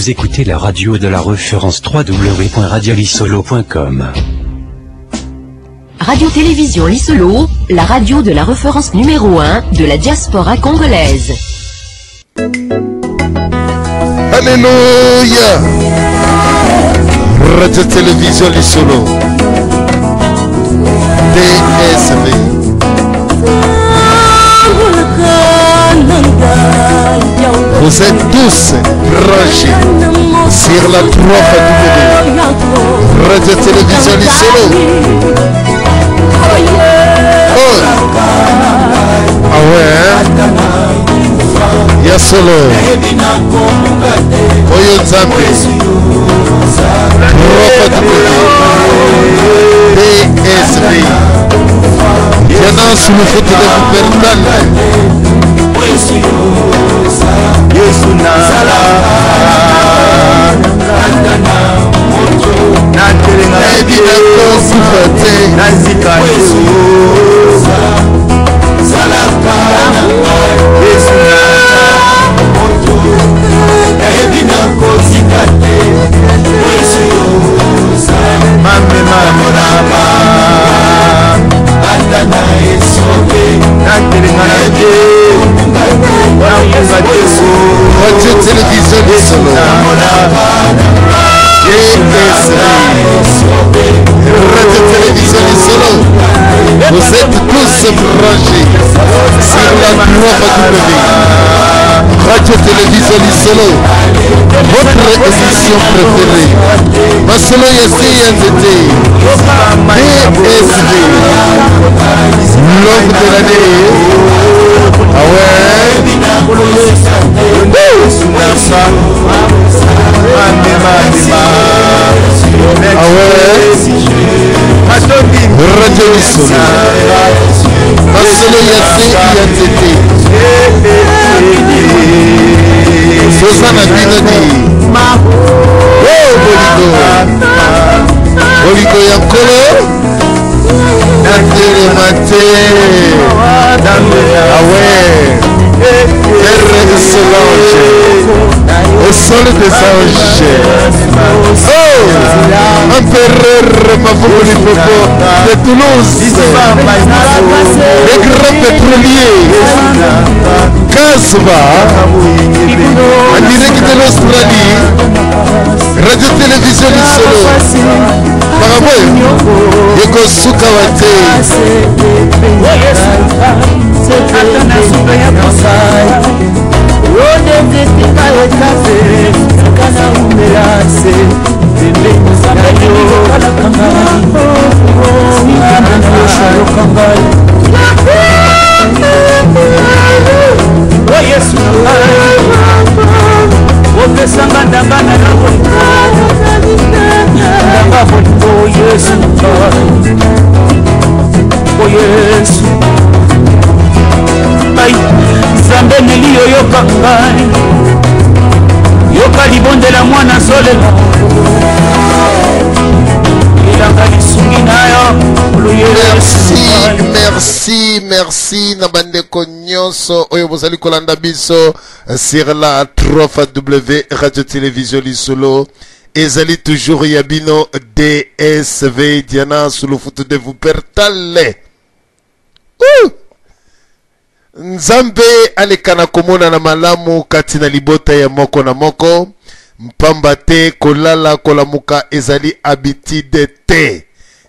Vous écoutez la radio de la référence www.radiolisolo.com. Radio-Télévision Lisolo, la radio de la référence numéro 1 de la diaspora congolaise. Alléluia Radio Télévision Lisolo DSV Vous êtes tous branchés sur la 3 W Radio Télévision Lisolo Oh Ah ouais hein? Ya solo oyo nzambe dsv Diana Sulufutu de Wuppertal Yesu nayebi nakokufa te nazika Yesu nayebi nakozika te Yesu mame mame mama ata na esobe natelengana te nakunga te Radio Télévision Lisolo DSV Radio Télévision Lisolo Vous êtes tous branchés sur la 3 W Radio Télévision Lisolo votre émission préférée Masolo ya se ya nzete DSV l'homme de l'année ah ouais Ah ouais Radio Lisolo Masolo ya se ya nzete toza na bino di oh bolingo bolingo ya nkolo natelema te awe terre de solange au sol des anges oh empereur Mavunguli Popo de Toulouse le grand pétrolier Kasba en direct de l'Australie Radio Télévision Lisolo makambo oyo ekosuka wa te O Yesu na ngai, opesanga ndanga na yo bolingo, ndanga bolingo Yesu na ngai, o Yesu ngai, Nzambe neli oyoka ngai, yoka libondela mwana azolela, elanga lisungi na yo Nkolo Yesu Merci, na ngai. merci, merci na bandeko nyonso oyo bozali kolanda biso sur la 3 W Radio Télévision Lisolo. Ezali toujours ya bino DSV Diana Sulufutu de Wuppertal. Ouh! Nzambe aleka na komonana malamu kati na libota ya moko na moko, mpamba te kolala kolamuka ezali habitude te,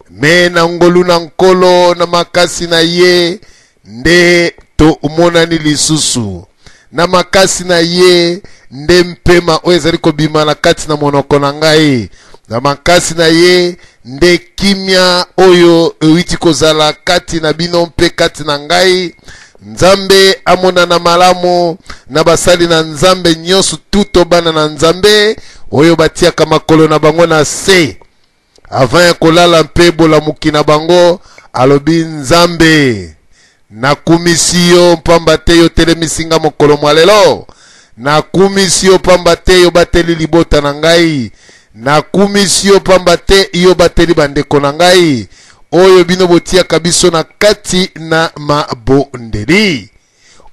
me na ngolu na Nkolo na makasi na ye nde tomonani lisusu. Na makasi na ye nde mpema oyo ezali kobima na kati na monoko na ngai. Na makasi na ye nde kimia oyo ewiti kozala kati na bino mpe kati na ngai. Nzambe amonana malamu na basali na Nzambe nyonso, tuto bana na Nzambe oyo batiaka makolo na bango na se avant ya kolala mpe bolamuki na bango. Alobi, Nzambe, nakumisi yo mpamba te yo telemisi nga mokolo mwa lelo. Nakumisi yo pamba te yo bateli libota na ngai. Nakumisi yo pamba te yo bateli bandeko na ngai oyo bino botiaka biso na kati na mabondeli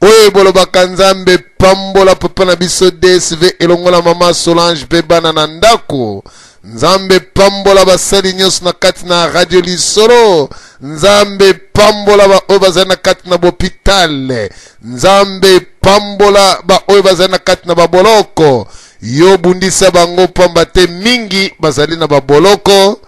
oyo bolobaka Nzambe. pambola papa na biso DSV elongo na mama Solange mpe bana na ndako. Nzambe pambola basali nyonso na kati na radio Lisolo. Nzambe pambola baoyo bazali na kati na bopitale. Nzambe pambola baoyo bazali na kati na baboloko. Yo bundisa bango pamba te mingi bazali na baboloko.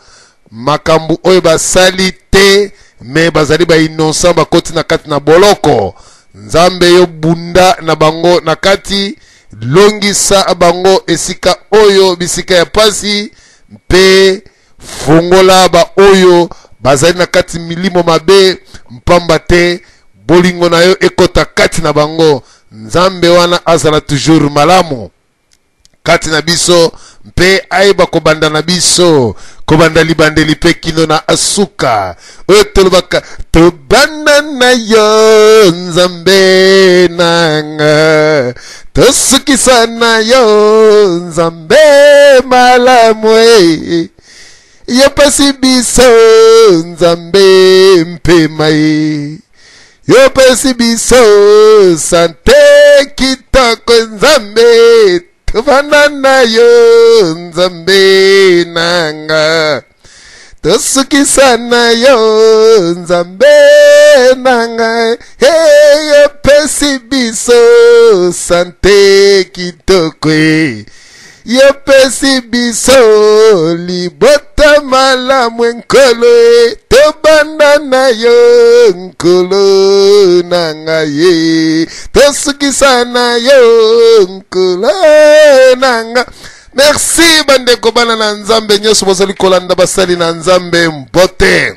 Makambo oyo basali te me bazali ba innocent bakoti na kati na boloko. Nzambe yo bunda na bango na kati, longisa bango esika oyo bisika ya pasi, mpe fongola ba oyo bazali na kati milimo mabe, mpamba te bolingo na yo ekota kati na bango. Nzambe wana azala toujours malamu kati na biso mpe ayeba kobanda na biso kobanda libandeli mpe kino na asuka. Oyo tolobaka tobanda na yo Nzambe nanga, tosukisa na yo Nzambe malamu e, yopesi biso Nzambe mpema e, yopesi biso sante kitoko Nzambe, tobanda na yo Nzambe nanga, tosukisa na yo Nzambe nanga, hey, yopesi biso sante kitoko e, yopesi biso libota malamu Nkolo e, tobanda na yo Nkolo nanga ye, tosukisa na yo Nkolo nanga. Merci bandeko bana na Nzambe nyonso bozali kolanda basali na Nzambe. Mbote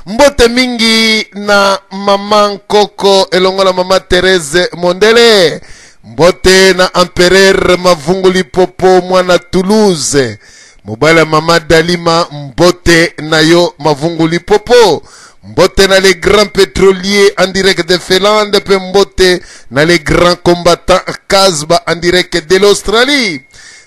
mbote mingi na mama Nkoko elongo na mama Therese Mondele. Mbote na Empereur Mavunguli Popo mwana Toulouse, mobali ya mama Dalima. Mbote na yo Mavunguli Popo. Mbote na les grands pétroliers en direct de Finlande, pe mbote na les grands combattants Kazba en direct de l'Australie.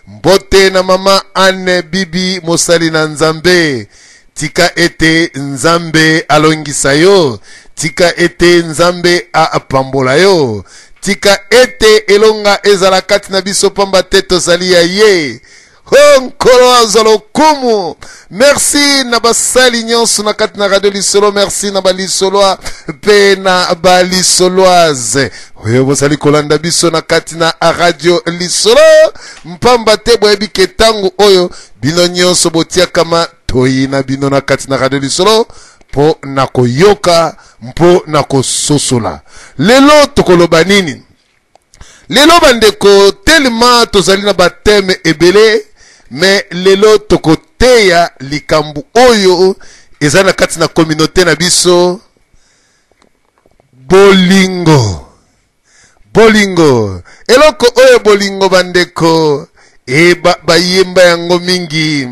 Mbote na mama Anne Bibi mosali na Nzambe. Tika ete Nzambe alongisa yo, tika ete Nzambe apambola yo, tika ete elonga ezala kati na biso pamba te tozali ya ye. Ho Nkolo azwa lokumu. Merci na basali nyonso na kati na radio Lisolo, merci na balisolois pe na balisoloise oyo bozali kolanda biso na kati na radio Lisolo, mpamba te boyebi ke ntango oyo bino nyonso botiaka matoi na bino na kati na radio Lisolo mpo na koyoka, mpo na kososola. Lelo tokoloba nini? Lelo bandeko, telema tozali na bateme ebele, me lelo tokoteya likambo oyo eza na kati na communauté na biso, bolingo. Bolingo, eloko oyo bolingo bandeko, e bayemba yango mingi,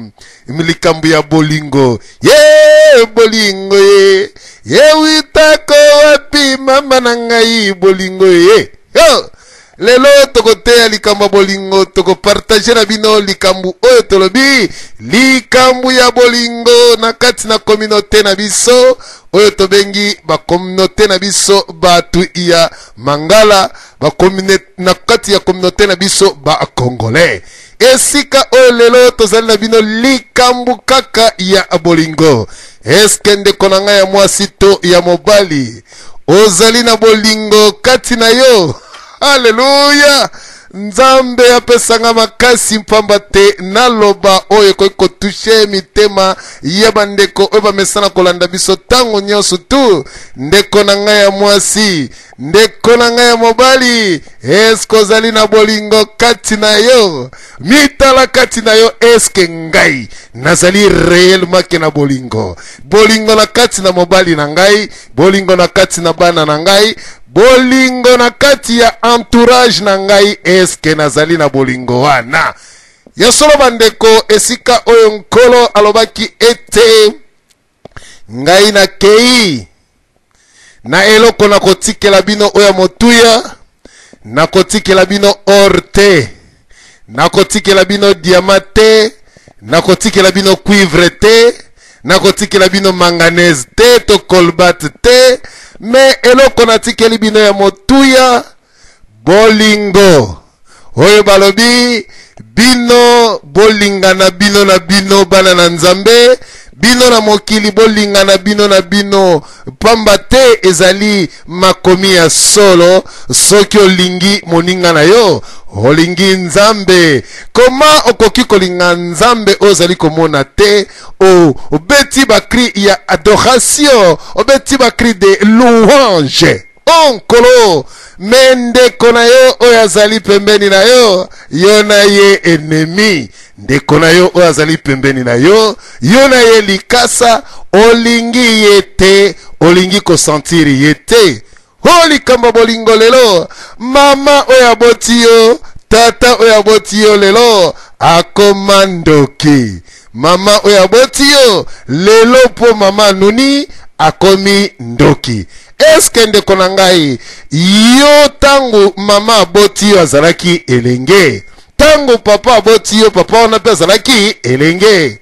likambo ya bolingo. Ye bolingo ye, ye witako wapi mama na ngai bolingo ye. Yo, lelo tokoteya likambo ya bolingo, tokopartage na bino likambo oyo tolobi likambo ya bolingo na kati na communauté na biso oyo tobengi ba communauté na biso bato ya Mangala, ba na kati ya communauté na biso ba Congolais. Esika oyo lelo tozali na bino likambo kaka ya bolingo. Eske ndeko na ngai ya mwasi to ya mobali ozali na bolingo kati na yo? Haleluya! Nzambe apesanga makasi mpamba te naloba oyo ekoki kotushe mitema ya bandeko oyo bamesana kolanda biso ntango nyonso tu. Ndeko na ngai ya mwasi, ndeko na ngai ya mobali, eske ozali na bolingo kati na yo? Mitala kati na yo, eske ngai nazali réellement ke na bolingo? Bolingo na kati na mobali na ngai, bolingo na kati na bana na ngai, bolingo na kati ya entourage na ngai, eske nazali na bolingo wana? Ya solo bandeko, esika oyo Nkolo alobaki ete ngai nakei na eloko nakotikela bino oyo ya motuya, nakotikela bino or te, nakotikela bino diamant te, nakotikela bino cuivre te, nakotikela bino manganèse te to cobalt te, me eloko natikeli bino ya motuya, Bolingo oyo balobi bino bolingana bino na bino bana na Nzambe, bino na mokili bolingana bino na bino, pamba te ezali makomi ya solo. Soki olingi moninga na yo, olingi Nzambe. Koma okoki kolinga Nzambe oyo ozali komona te? O obeti ba cri ya adoration, obeti ba cri de louange. O Nkolo, me ndeko na yo oyo azali pembeni na yo, yo na ye ennemi. Ndeko na yo oyo azali pembeni na yo, yo na ye likasa, olingi ye te, olingi kosentir ye te. O likambo bolingo lelo, mama oyo aboti yo, tata oyo aboti yo lelo akoma ndoki. Mama oyo aboti yo lelo mpo mama anuni akomi ndoki. Eske ndeko na ngai, yo ntango mama aboti yo azalaki elenge, ntango papa aboti yo papa wana mpe azalaki elenge,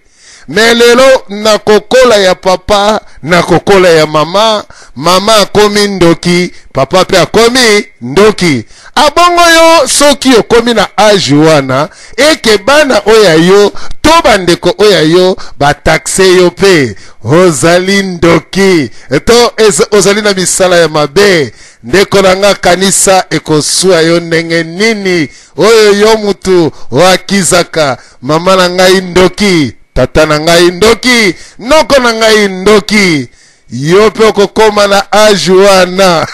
me lelo na kokola ya papa na kokola ya mama, mama akomi ndoki, papa mpe akomi ndoki. Abongo yo soki okomi na age wana, eke bana oyo ya yo to bandeko oyo ya yo batakse yo mpe ozali ndoki to ozali na misala ya mabe. Ndeko na nga, kanisa ekosua yo ndenge nini oyo yo mutu oakizaka mama na ngai ndoki, tata na ngai ndoki, noko na ngai ndoki. Yo mpe okokoma na age wana.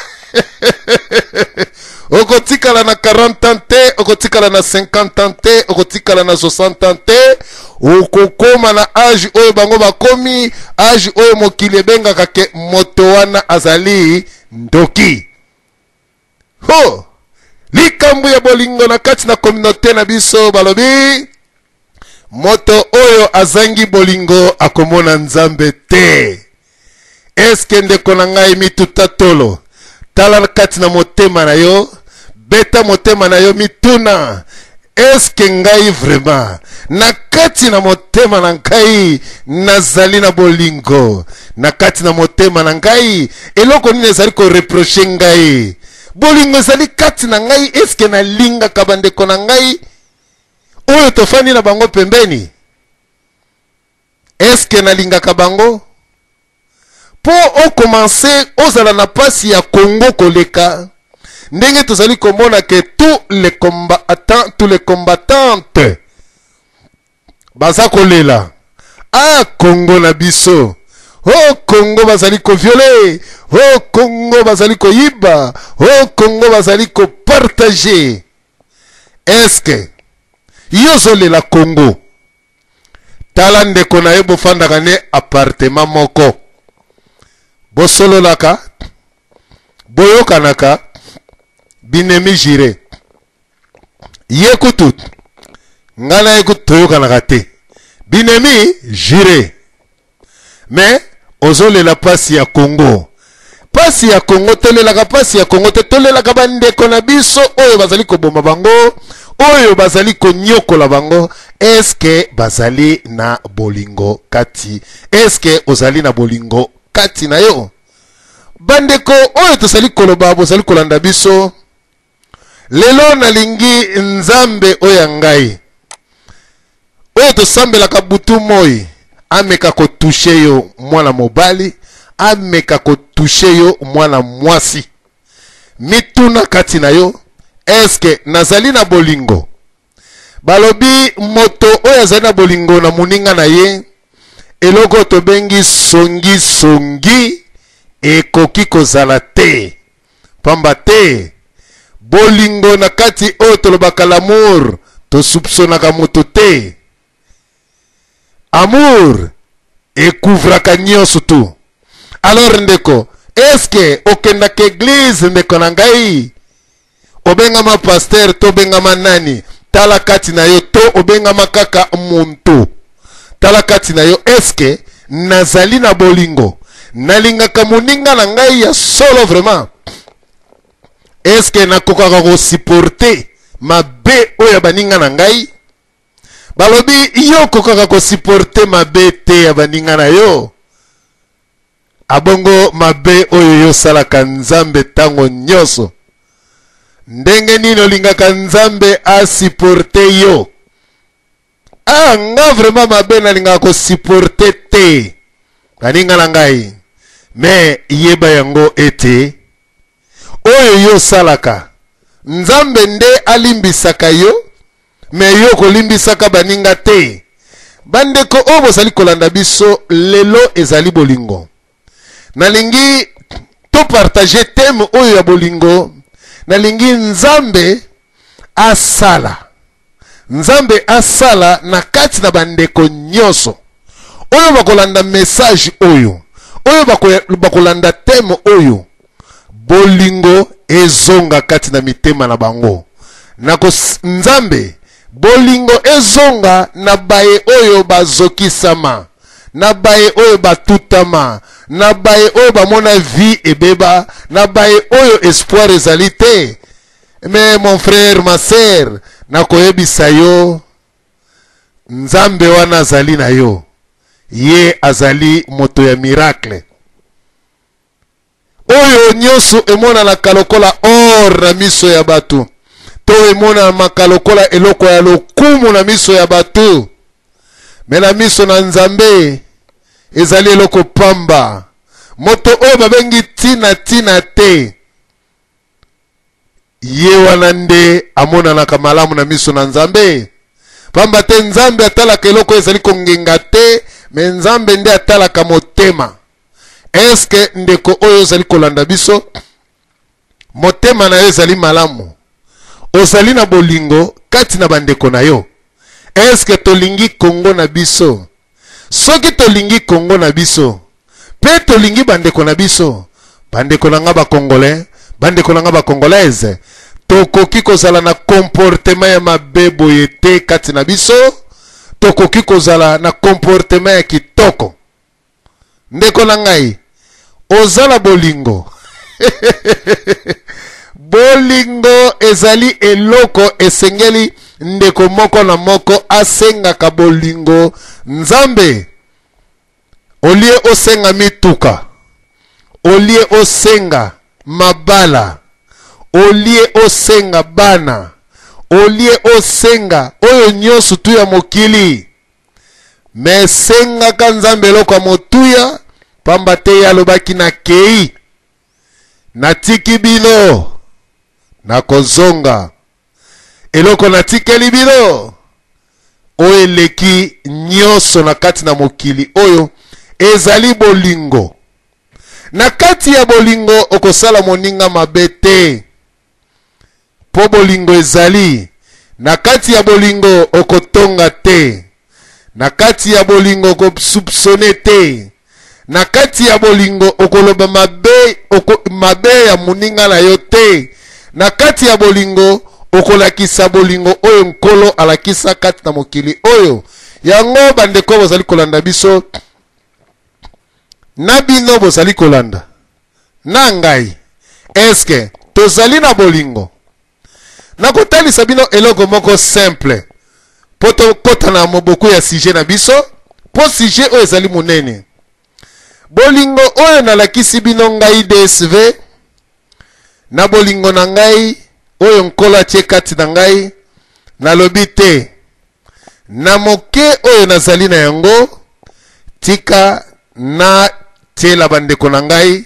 Okotikala na 40 ans te, okotikala na 50 ans te, okotikala na 60 ans te, okokoma na age oyo bango bakomi, age oyo mokili ebengaka ke moto wana azali ndoki. Ho! Likambo ya bolingo na kati na communauté na biso, balobi moto oyo azangi bolingo akomona Nzambe te. Eske ndeko na ngai, mituta tolo, tala kati na motema na yo, beta motema na yo, mituna eske ngai vraiment na kati na motema na ngai nazali na bolingo? Na kati na motema na ngai eloko nini ezali koreproche ngai? Bolingo ezali kati na ngai? Eske nalingaka bandeko na ngai oyo tofandi na bango pembeni? Eske nalingaka bango? Po okomanse ozala na pasi ya Congo koleka ndenge tozali komona ke tous les combattants, tous les combattantes baza kolela. Ah, Congo na biso, oh Congo bazali koviole, oh Congo bazali koyiba, oh Congo bazali kopartage. Eske yo ozolela Congo? Tala ndeko na ye, bofandaka ne appartement moko, bosololaka, boyokanaka, binemi jire. Ye kutu ngai na ye kutu toyokanaka te, binemi jire. Me ozolela pasi ya Congo, pasi ya Congo. Tolelaka pasi ya Congo te, tolelaka bandeko na biso oyo bazali koboma bango, oyo bazali konyokola bango. Eske bazali na bolingo kati? Eske ozali na bolingo kati na yo? Bandeko oyo tozali koloba, bozali kolanda biso lelo, nalingi Nzambe oyo ya ngai oyo tosambelaka butu moi ameka kotushe yo mwana mobali, ameka kotushe yo mwana mwasi. Mituna kati na yo, eske nazali na bolingo? Balobi moto oyo azali na bolingo na moninga na ye, eloko tobengi songi songi ekoki kozala te, pamba te bolingo na kati oyo tolobaka l'amour, tosupsonaka moto te. Amour ekouvraka nyonso tu. Alors ndeko, eske okendaka eglise? Ndeko na ngai, obengama pasteur to obengama nani? Tala kati na yo, to obengama kaka muntu. Tala kati na yo, eske nazali na bolingo? Nalingaka moninga na ngai ya solo vraiment? Eske nakokaka kosupporte mabe oyo ya baninga na ngai? Balobi yo okokaka kosupporte mabe te ya baninga na yo, abongo mabe oyo yo osalaka Nzambe ntango nyonso. Ndenge nini olingaka Nzambe asupporte yo? Ah, nga vraiment mabe nalingaka kosupporte te, baninga na ngai. Me yeba yango ete oyo yo osalaka, Nzambe nde alimbisaka yo, me yo kolimbisaka baninga te. Bandeko oyo bozali kolanda biso lelo, ezali bolingo. Nalingi topartage teme oyo ya bolingo. Nalingi Nzambe asala, Nzambe asala na kati na bandeko nyonso oyo bakolanda message oyo, oyo bakolanda teme oyo, bolingo ezonga kati na mitema na bango. Na Nzambe, bolingo ezonga na baye oyo bazokisama, na baye oyo batutama, na baye oyo bamona vie ebeba, na baye oyo espoir ezali te. Mais mon frère, ma sœur, nakoyebisa yo, Nzambe wana azali na yo. Ye azali moto ya miracle. Oyo nyonso emonanaka lokola or na miso ya bato, to emonanaka lokola eloko ya lokumu na miso ya bato, me na miso na Nzambe ezali eloko pamba. Moto oyo babengi tina tina te, ye wana nde amonanaka malamu na miso na Nzambe. Pamba te Nzambe atalaka eloko ezali kongenga te, me Nzambe nde atalaka motema. Eske ndeko oyo ozali kolanda biso, motema na yo ezali malamu? Ozali na bolingo kati na bandeko na yo? Eske tolingi Kongo na biso? Soki tolingi Kongo na biso mpe tolingi bandeko na biso, bandeko na nga bakongolais, bandeko na nga bakongolaise, tokoki kozala na comportement ya mabe boye te kati na biso. Tokoki kozala na comportement ya kitoko. Ndeko na ngai, oza na bolingo? Bolingo ezali eloko esengeli ndeko moko na moko asengaka bolingo Nzambe. Olie osenga mituka, olie osenga mabala, olie osenga bana, olie osenga oyo nyonso tu ya mokili, me sengaka Nzambe eloko ya motuya, pamba te ye alobaki: nakei, natiki bino, nakozonga. Eloko natikeli bino oyo eleki nyonso na kati na mokili oyo ezali bolingo. Na kati ya bolingo okosala moninga mabe te, mpo bolingo ezali. Na kati ya bolingo okotonga te, na kati ya bolingo okosoupçonne te, na kati ya bolingo okoloba mabe, mabe ya moninga na yo te. Na kati ya bolingo okolakisa bolingo oyo Nkolo alakisa kati na mokili oyo. Yango bandeko bozali kolanda biso, na bino bozali kolanda na ngai, eske tozali na bolingo? Nakotalisa bino eloko moko simple mpo tokɔta na moboku ya sujet na biso, mpo sujet oyo ezali monene. Bolingo oyo nalakisi bino, ngai DSV, na bolingo na ngai oyo Nkolo atie kati na ngai, nalobi te na moke oyo nazali na yango, tika natiela bandeko na ngai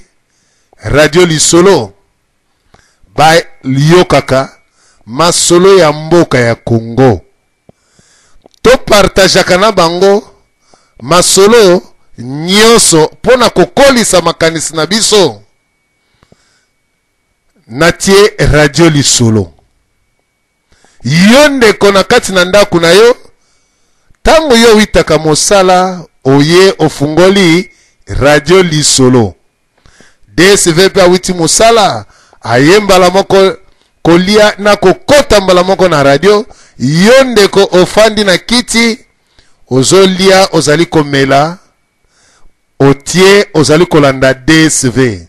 Radio Lisolo, bayokaka masolo ya mboka ya Congo, topartageaka na bango masolo nyonso mpo na kokolisa makanisi na biso. Natie Radio Lisolo. Yo ndeko, na kati na ndako na yo, ntango yo owitaka mosala, oye ofungoli Radio Lisolo. DSV mpe awiti mosala, aye mbala moko kolia na kokota mbala moko na radio. Yo ndeko ofandi na kiti, ozolia, ozali komela, otie, ozali kolanda DSV.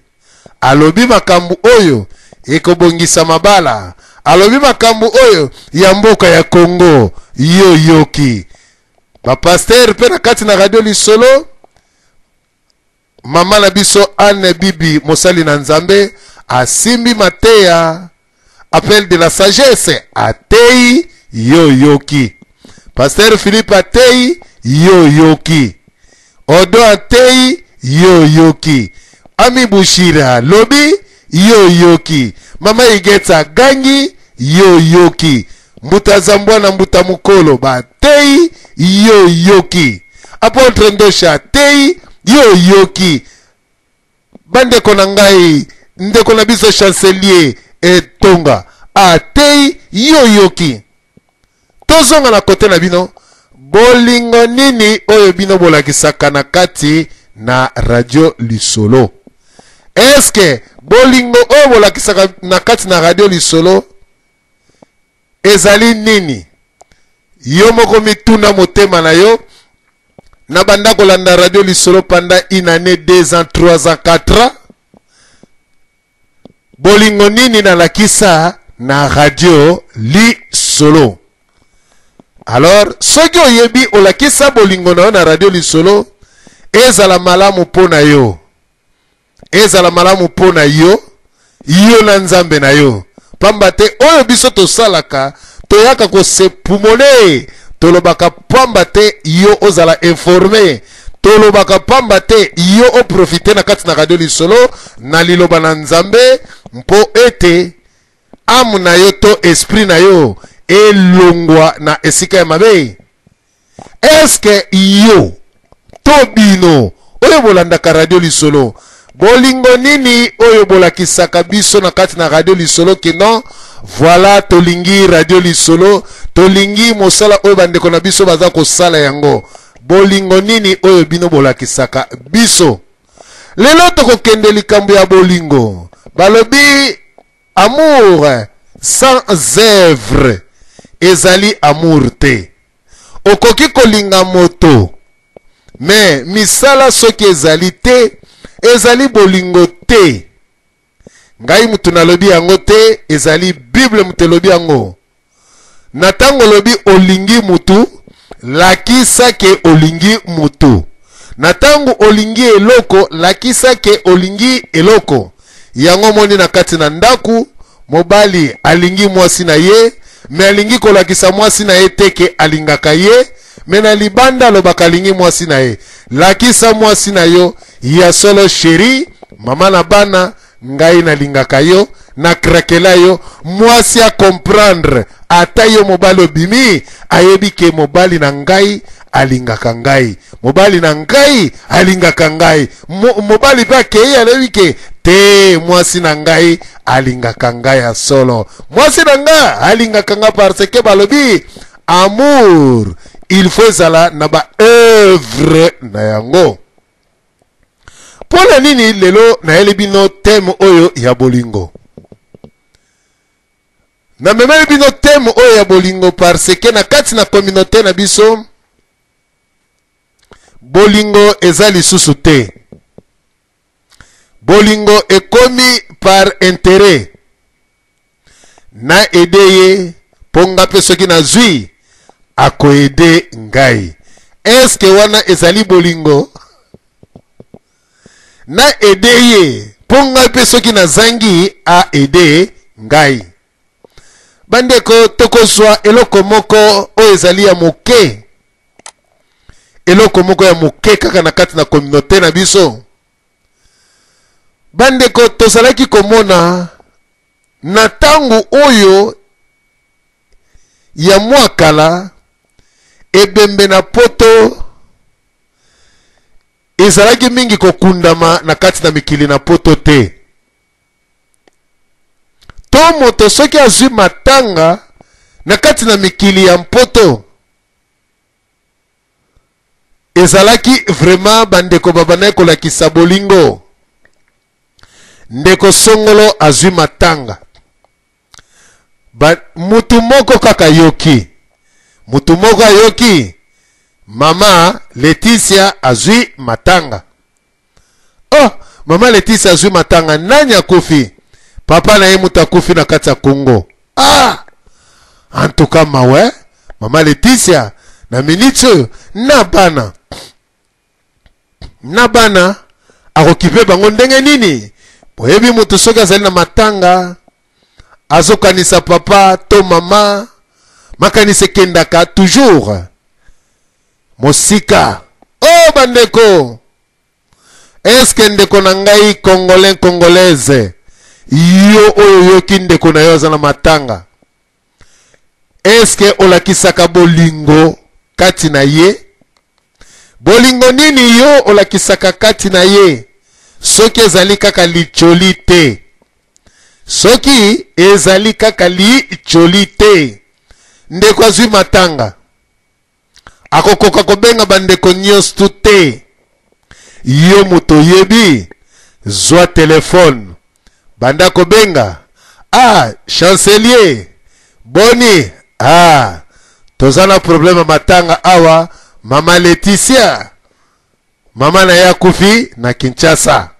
Alobi makambo oyo ekobongisa mabala, alobi makambo oyo ya mboka ya Kongo. Yo yoki bapasteur mpe na kati na Radio Lisolo, mama na biso Anne Bibi, mosali na Nzambe, asimbi mateya. Appel de la sagesse ateyi, yo yoki. Pasteur Philippe ateyi, yo yoki. Odo ateyi, yo yoki. Ami Bushira lobi, yo yoki. Mama Igetsa agangi, yo yoki. Mbuta Zambwa na Mbuta Mukolo bateyi, yo yoki. Apotre Ndosha ateyi, yo yoki. Bandeko na ngai, ndeko na biso chancelier Etonga ateyi, yo yoki. Tozonga na kote na bino, bolingo nini oyo bino bolakisaka na kati na radio lisolo? Eske bolingo oyo bolakisaka na kati na radio lisolo ezali nini? Yo moko mituna motema na yo. Na banda kolanda radio lisolo pendant une année, 2 ans, 3 ans, 4 ans. Bolingo nini nalakisa na radio lisolo? Alors soki oyebi olakisa bolingo na yo na radio lisolo, ezala malamu mpo na yo, ezala malamu mpo na yo, yo na Nzambe na yo. Pamba te oyo biso tosalaka, toyaka kosepumone, tolobaka pamba te yo ozala informe, tolobaka pamba te yo oprofite na kati na radio lisolo na liloba na Nzambe, mpo ete ame na yo to esprit na yo elongwa na esika ya mabe. Eske yo to bino oyo bolandaka radio lisolo, bolingo nini oyo bolakisaka biso na kati na radio lisolo? Ke non, voilà, tolingi radio lisolo, tolingi mosala oyo bandeko na biso baza kosala yango. Bolingo nini oyo bino bolakisaka biso? Lelo tokokende likambo ya bolingo. Balobi amour sans œuvre ezali amour te. Okoki kolinga moto, me misala soki ezali te, ezali bolingo te. Ngai mutu nalobi yango te, ezali Bible mutu elobi yango. Na ntango olobi olingi mutu, lakisa ke olingi mutu. Na ntango olingi eloko, lakisa ke olingi eloko. Yango moni na kati na ndaku, mobali alingi mwasi na ye, me alingi kolakisa mwasi na ye te ke alingaka ye, me na libanda alobaka alingi mwasi na ye. Lakisa mwasi na yo ya solo, sheri, mama na bana, ngai nalingaka yo, na krakela yo. Mwasi a comprendre, ata yo mobali obimi, ayebi ke mobali na ngai alingaka ngai, mobali na ngai alingaka ngai. Mobali mpe akei, alobi ke te, mwasi na ngai alingaka ngai ya solo, mwasi na ngai alingaka ngai, parce que balobi amour il faut ezala na ba œuvre na yango. Mpo na nini lelo nayeli bino thème oyo ya bolingo? Namemeli bino thème oyo ya bolingo parce que na kati na communauté na biso bolingo eza lisusu te. Bolingo ekomi par intérêt. Na aide ye mpo nga mpe soki nazwi akoede ngai. Eske wana ezali bolingo? Na aide ye mpo ngai mpe soki nazangi a aide ngai. Bandeko, tokozwa eloko moko oyo ezali ya moke, eloko moko ya moke kaka na kati na communauté na biso. Bandeko, tozalaki komona na ntango oyo ya mwa kala, ebembe na poto ezalaki mingi kokundama na kati na mikili na poto te. To moto soki azwi matanga na kati na mikili ya mpoto, ezalaki vraiment bandeko babandaki kolakisa bolingo. Ndeko songolo azwi matanga, mutu moko kaka yoki, mutu moko ayoki mama Leticia azwi matanga. Oh, mama Leticia azwi matanga, nani akufi? Papa na ye mutu akufi na kati ya Congo. Ah, en tout cas mawe, mama Leticia na minute oyo na bana, na bana akokipe bango ndenge nini? Boyebi mutu soki azali na matanga Azokanisa papa to mama, makanisi ekendaka toujours mosika. Oh bandeko, eske ndeko na ngai congolais congolaise, yo oyo oyoki ndeko na yo aza na matanga, eske olakisaka bolingo kati na ye? Bolingo nini yo olakisaka kati na ye? Soki ezali kaka licholi te, soki ezali kaka licholi te, ndeko azwi matanga akokoka kobenga bandeko nyonso te. Yo moto oyebi, zwa telefone banda kobenga. Ah, chancelier, boni? Ah, toza na problème ya matanga awa. Mama Leticia, mama na ye akufi na Kinshasa.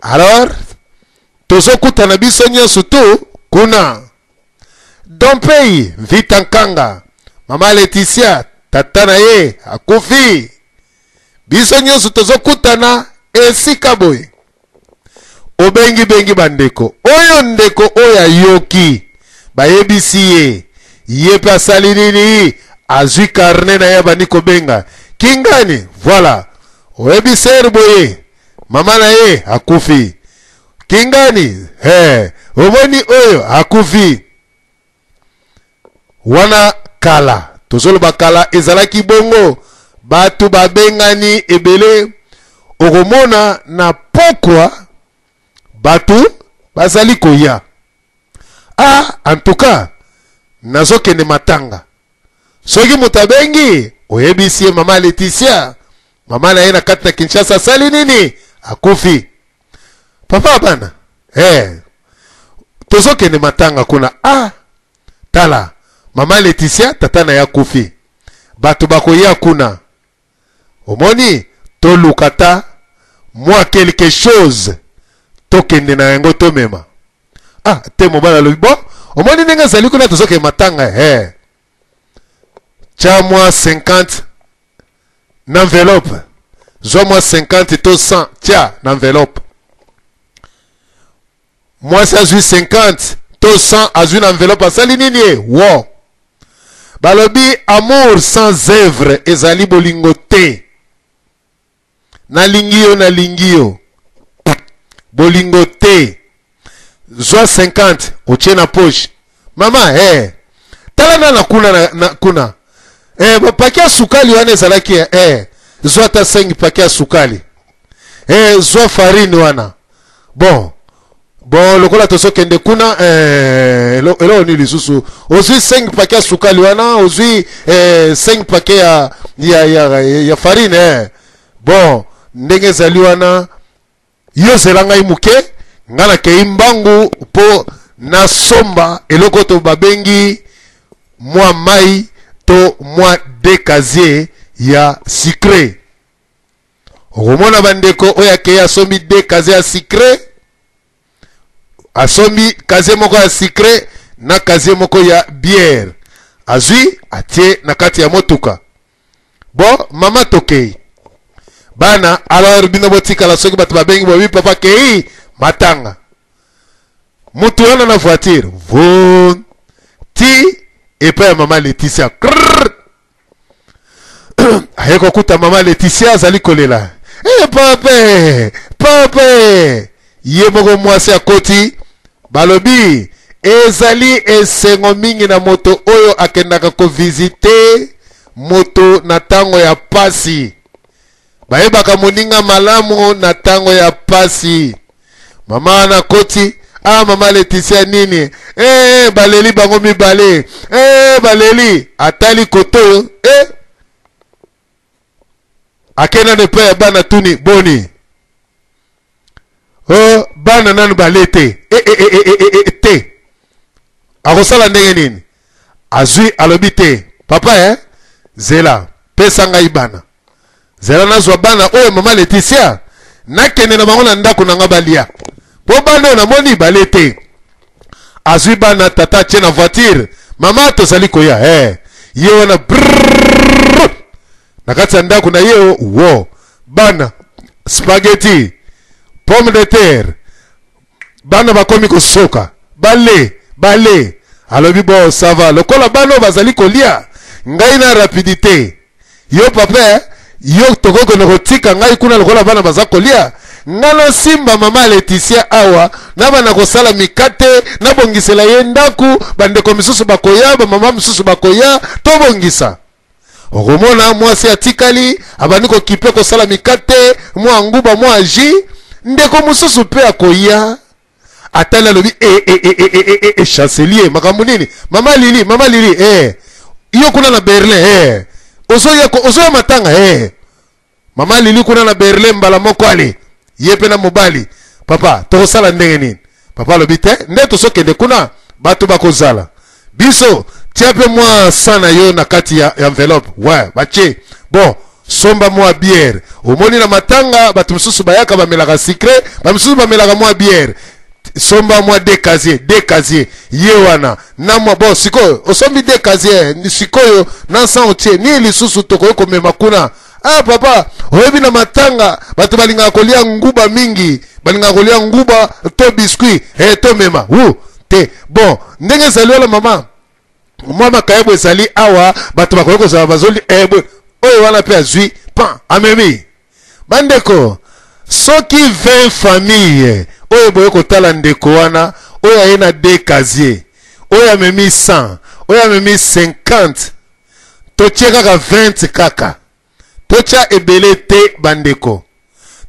Alors tozokutana biso nyonso tu kuna. Dompei Vita Nkanga, mama Leticia, tata na ye akufi. Biso nyonso tozokutana esika boye. Obengi-bengi bandeko oyo, ndeko oyo ayoki bayebisi ye, ye mpe asali nini? Azwi karne na ye, abandi kobenga kingani. Voilà, oyebi ser boye, mama na ye akufi kingani, he omoni oyo akufi wana. Kala, tozoloba kala ezalaki bongo, bato babengani ebele. Okomona na pokwa bato bazali koya. Ah, en tout cas nazokende matanga. Soki moto abengi, oyebisi ye mama Leticia, mama na ye na kati na Kinshasa asali nini? Akufi. Papa bana, eh, tozokende matanga kuna. Ah, tala, mama Leticia, tata na ye akufi, bato bakoya kuna. Omoni, toluka ta mwa quelque chose tokende na yango, tomema. Ah te, mobali alobi bon, omoni ndenge ezali kuna, tozokende matanga, eh, tya mwa 50 na enveloppe, zwa mwa 50 to 100, tya na enveloppe. Mwasi azwi 50 to 100, azwi na enveloppe, asali nini? Ye wo balobi amour sans œuvre ezali bolingo te. Nalingi yo, nalingi yo, bolingo te. Zwa 50, otie na poche. Mama, eh, tala nana kuna na kuna, eh, bapaki ya sukali wana ezalaki, eh, zwa ata 5 paki ya sukali, eh, zwa farine wana. Bon bon, lokola tozokende kuna, eh, eloko nini lisusu? Ozwi 5 pake ya sukali wana, ozwi, eh, 5 pake ya farine, eh. Bon, ndenge ezali wana, yo zela ngai moke, ngai nakei mbangu mpo nasomba eloko to babengi mwa mai to mwa deux casier ya sucré. Okomona bandeko oyo akei asombi deux casier ya sucré, asombi casier moko ya sucré na casier moko ya bière, azwi atie na kati ya motuka. Bon, mama, tokei bana, alors bino botikala. Soki bato babengi, bobi papa kei matanga. Mutu wana na voiture von ti epai ya mama Leticia. Krrr, aye kokuta mama Leticia azali kolela. E papa, papa! Ye moko mwasi akoti. Balobi ezali esengo mingi na moto oyo akendaka kovisite moto na ntango ya pasi. Bayebaka moninga malamu na ntango ya pasi. Mama wana akoti. Ah, mama Leticia, nini? Eh, baleli bango mibale. Eh, baleli, atali koto oyo, eh, akenda na epai ya bana, tuni boni. Oh, bana nanu bale te. E, e, e, e, e, e, te, akosala ndenge nini? Azwi, alobi te, papa, eh, zela, pesa ngai bana, zela nazwa bana oyo mama Leticia, nakende na bango na ndako na nga balia, mpo bana oyo namoni bale te. Azwi bana, tata atie na voiture. Mama, tozali koya. Eh, ye wana brrr, na kati ya ndako na ye wo, bana spaghetti, pomme de terre, bana bakomi kosoka. Bale bale alobi bon ça va lokola bana oyo bazali kolia ngai na rapidite yo papa eh, yo tokoki kende kotika ngai kuna lokola bana baza kolia ngai nasimba mama Leticia awa nabanda kosala mikate nabongisela ye ndako bandeko misusu bakoya bamama misusu bakoya tobongisa okomona mwasi atikali abandi kokipe kosala mikate mwa nguba mwa ji ndeko mosusu mpe akoya atali alobi e, e, e, e, e, e, e, chancelier makambo nini mama lili mama lili e, yo kuna na berlin e, ozoya ozoya matanga e. mama lili kuna na berlin mbala moko ale ye mpe na mobali papa tokosala ndenge nini papa alobi te nde tozokende kuna bato bakozala biso tia mpe mwa sa na yo na kati ya enveloppe ouais batie bon somba mwa biere omoni na matanga bato mosusu bayaka bamelaka sucre bamisusu bamelaka mwa biere somba mwa de casier de casier ye wana na mwa bon sikoyo osombi de casier sikoyo na san otie nini lisusu tokoki komema kuna ah papa oyebi na matanga bato balingaka kolia nguba mingi balingaka kolia nguba to biscuit eh, tomema wu te bon ndenge ezali wana mama mwa makayabo ezali awa bato bakoki kozala bazoli eh, oyo wana mpe azwi pan amemi bandeko soki 20 famille oyo boye kotala ndeko wana oyo aye na de casier oyo amemi 100 oyo amemi 50 totie kaka 20 kaka Totia ebele te bandeko.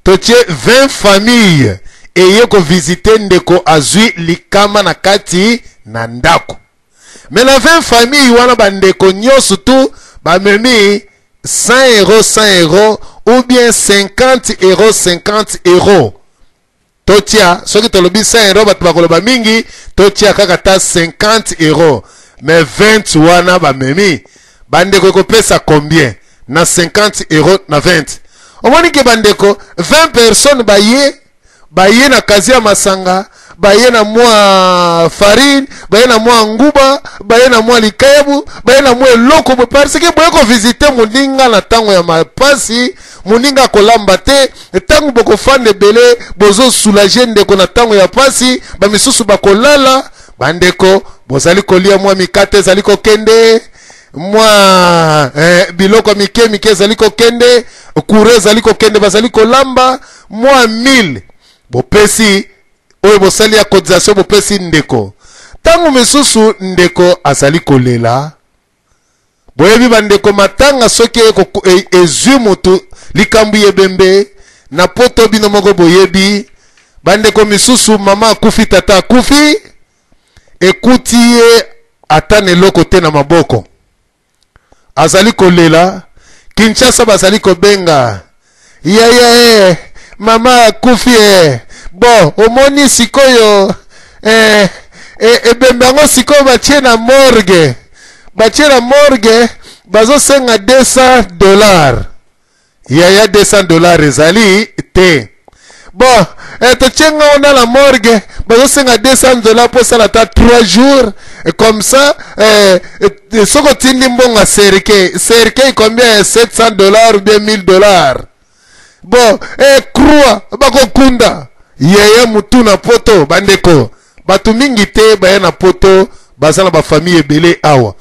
Totie 20 famille eye ko visiter ndeko azui likama na kati na ndako. Mais na 20 famille wana bandeko nyonso tu bamemi 100 euros 100 euros ou bien 50 euros 50 euros. Totia soki tolobi 100 euros bato bakoloba mingi, totia kaka ta 50 euros. Mais 20 wana bamemi bandeko ekopesa combien na 50 euros na 20? Omoni ke bandeko 20 personnes baye baye na kazi ya masanga, baye na mwa farine, baye na mwa nguba, baye na mwa likayabu, baye na mwa eloko boye, parce que boye kovisite moninga na ntango ya mapasi, moninga akolamba te. Ntango bokofanda ebele bozosoulage ndeko na ntango ya pasi, bamisusu bakolala. Bandeko bozali kolia mwa mikate ezali kokende, mwa biloko mike mike ezali kokende, kure ezali kokende, bazali kolamba mwa 1000 bopesi oyo bosali ya cotisation bopesi ndeko. Ntango misusu ndeko azali kolela. Boyebi bandeko, matanga soki ezwi motu likambo ya ebembe na poto, bino moko boyebi bandeko misusu, mama akufi, tata akufi, ekuti ye ata na eloko te na maboko, azali kolela. Kinshasa bazali kobenga yaya, mama akufi, bon omoni sikoyo ebembe yango sikoyo batie na morgue, batie na morgue, bazosenga $200. Yaya, $200 ezali te. Bon, totie nga wana na morgue, bazosenga $200 mpo osala ata 3 jours comme ça. Soki otindi mbongo ya cercueil, cercueil combien? $700 ou bien $1000. Bon, croix bakokunda yeye mutu na poto. Bandeko, bato mingi te baya na poto baza na bafamille ebele awa.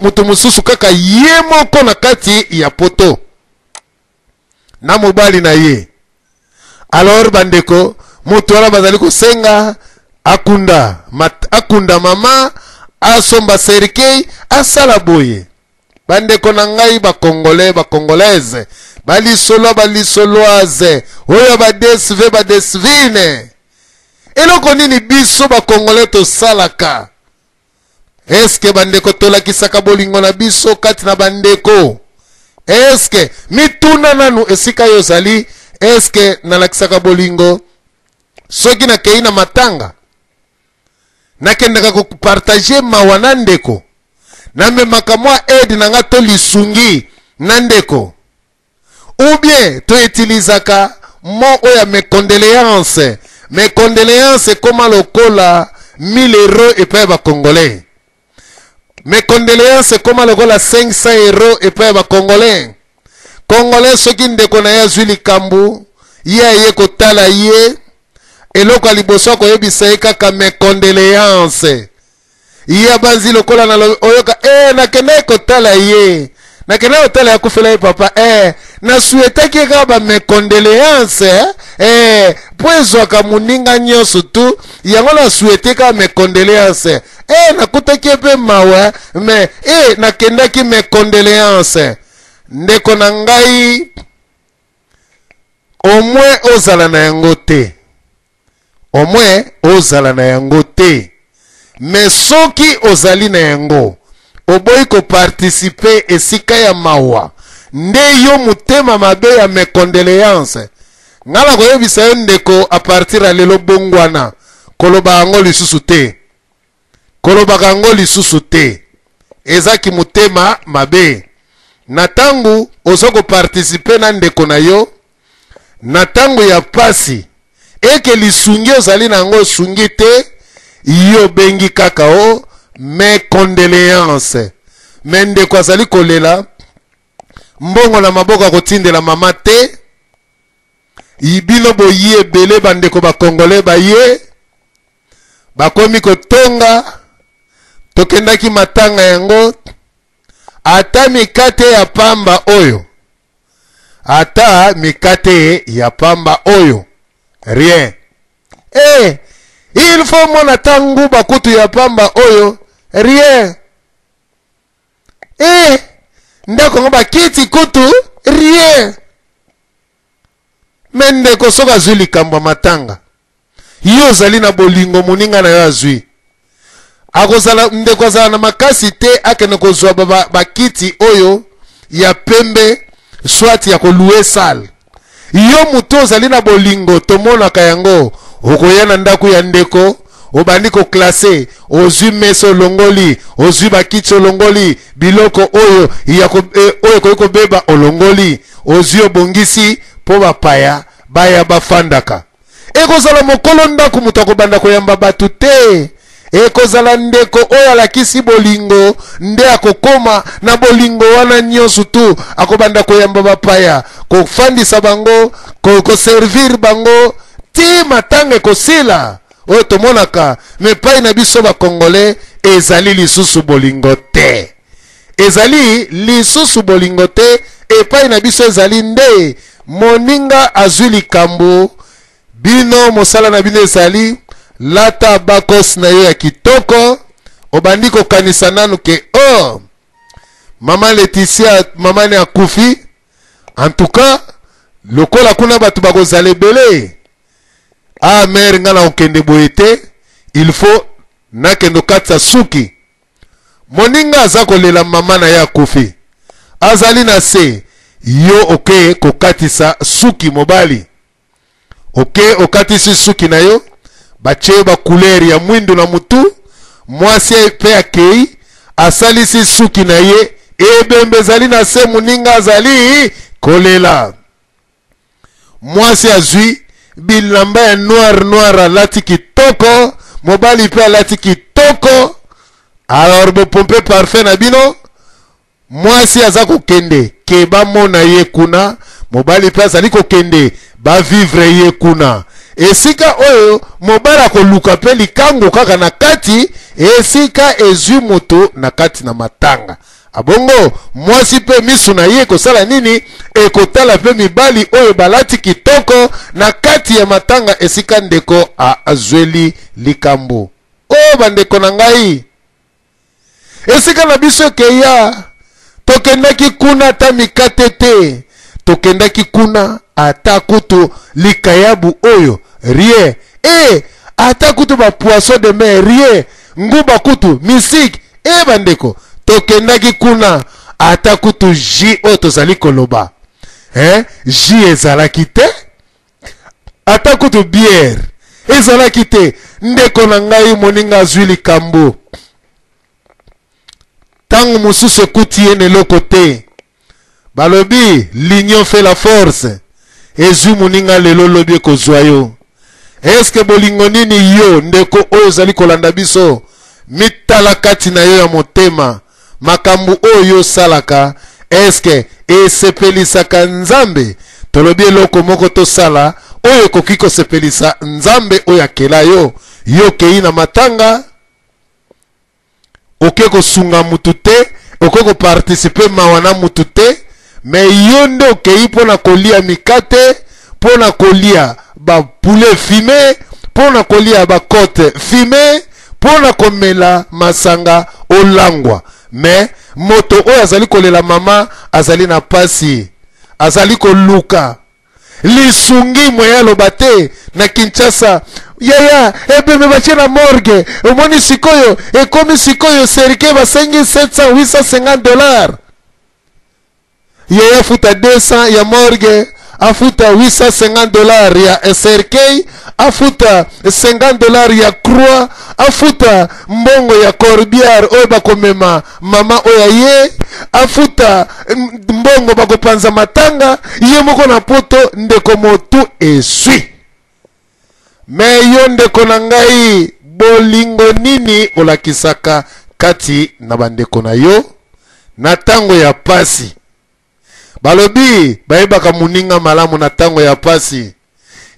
Mutu mosusu kaka ye moko na kati ya poto na mobali na ye. Alors bandeko, moto wana bazali kosenga akunda, akunda mama, asomba cercueil, asala boye. Bandeko na ngai bakongolais, bakongolaise, balisolois, balisoloise, oyo badesve, badesvine, eloko nini biso bakongolais tosalaka? Eske bandeko tolakisaka bolingo na biso kati na bandeko? Eske mituna nanu esika yo ozali, eske nalakisaka bolingo? Soki nakei na matanga, nakendaka kopartage mawa na ndeko, namemaka mwa aide na nga to lisungi na ndeko, ou bien toutilisaka mot oyo ya mes condoléances? Mes condoléances ekoma lokola 1000 euros epai ya bacongolais. Mes condoléances ekoma lokola 500 euros epai ya bacongolais. Congolais soki ndeko na ye azwi likambo, ye aye kotala ye. Eloko ya liboso akoyebisa ye kaka mes condoleances. Ye abanzi lokola na oyoka eh, nakendaki kotala ye, nakendaki kotala ye akufela ye papa eh, nasuetaki ye kaka ba mes condoleances eh, mpo ezwaka moninga nyonso tu yango nasuete kaka mes condoleances eh, nakutaki ye mpe mawa me eh, nakendaki mes condoleances. Ndeko na ngai, au moins ozala na yango te, au moins ozala na yango te, mais soki ozali na yango oboyi koparticipe esika ya mawa, nde yo motema mabe ya mes condoleances. Nga nakoyebisa yo ndeko, a partir ya lelo bongwana, koloba yango lisusu te, kolobaka yango lisusu te, eza kimotema mabe. Na tangu ozo koparticipe na ndeko na yo na tangu ya pasi, eke lisungi ozali na yango osungi te, yo obengi kaka o mes condoleances, me ndeko azali kolela, mbongo na maboko akotindela mama te. Bino boyi ebele bandeko ba Congolais baye bakomi kotonga, tokendaki matanga yango, ata mikate ya pamba oyo, ata mikate ya pamba oyo, rien. Eh, il faut mona ata nguba kutu ya pamba oyo, rien. Eh, ndako yango bakiti kutu, rien. Me ndeko soki azwi likambo ya matanga, yo ozali na bolingo, moninga na yo azwi, akozala ndeko azala na makasi te akende kozwa bakiti oyo ya pembe, soit ya kolue salle. Yo moto ozali na bolingo, tomonaka yango, okoya na ndako ya ndeko, obandi koklase, ozwi mesa olongoli, ozwi bakiti olongoli, biloko oyo ya oyo ekoki kobeba olongoli, ozwi obongisi mpo bapaya baya bafandaka. Ekozala mokolo ndako moto akobanda koyamba bato te. Ekozala ndeko oyo alakisi bolingo nde akokoma na bolingo wana nyonso tu, akobanda koyamba bapaya, kofandisa bango, koservir bango ti matanga ekosila. Oyo tomonaka me epai na biso bakongole ezali lisusu bolingo te, ezali lisusu bolingo te epai na biso. Ezali nde moninga azwi likambo, bino mosala na bino ezali lata bakos na yo ya kitoko, obandi kokanisa nanu ke oh, mama Leticia, mama ne akufi, en tout cas lokola kuna bato bakozala ebele, ah mère, nga na okende boye te, il faut nakende okatisa suki. Moninga aza kolela mama na ye akufi, azali na se, yo oke kokatisa suki. Mobali oke okatisi suki na yo, batie yo bacouleur ya mwindu na mutu. Mwasi mpe akei asalisi suki na ye, ebembe ezali na se, moninga azali kolela. Mwasi azwi bilamba ya noir noir, alati kitoko, mobali mpe alati kitoko. Alors bopompe parfum na bino, mwasi aza kokende ke bamona ye kuna, mobali mpe azali kokende bavivre ye kuna. Esika oyo mobali akoluka mpe likango kaka na kati, esika ezwi moto na kati na matanga. Abongo mwasi mpe misu na ye ekosala nini? Ekotala mpe mibali oyo balati kitoko na kati ya matanga esika ndeko azweli likambo. O bandeko na ngai, esika na biso ekeya, tokendaki kuna ata mikate te, tokendaki kuna ata kutu likayabu oyo rien, e ata kutu ba poisson de mer rien, nguba kutu misik. E bandeko, tokendaki kuna ata kutu jus oyo tozali koloba, eh, jus ezalaki te, ata kutu bière ezalaki te. Ndeko na ngai, moninga azwi likambo, ntango mosusu ekuti ye na eloko te. Balobi l'union fait la force, ezwi moninga lelo, lobi ekozwa yo. Eske bolingo nini yo ndeko oyo ozali kolanda biso? Mitala kati na yo ya motema, makambo oyo yo osalaka eske esepelisaka Nzambe? Tolobi eloko moko tosala oyo ekoki kosepelisa Nzambe oyo akela yo. Yo okei na matanga, oke kosunga mutu te, oke koparticipe mawa na mutu te, me yo nde okei mpo na kolia mikate, mpo na kolia ba poulet fume, mpo na kolia ba cote fume, mpo na komela masanga olangwa. Me moto oyo azali kolela mama azali na pasi, azali koluka lisungi moye aloba te na Kinshasa. Yaya ebembe batie na morgue, omoni sikoyo ekomi sikoyo serike basengi 700 850 dollars. Yaya afuta 200 ya morgue, afuta 850 dollars ya cercueil, afuta 50 dollars ya croix, afuta mbongo ya corbière oyo bakomema mama oyo aye, afuta mbongo bakopanza matanga ye moko na poto. Ndeko motu eswi me yo ndeko na ngai, bolingo nini olakisaka kati na bandeko na yo na ntango ya pasi? Balobi bayebaka moninga malamu na ntango ya pasi.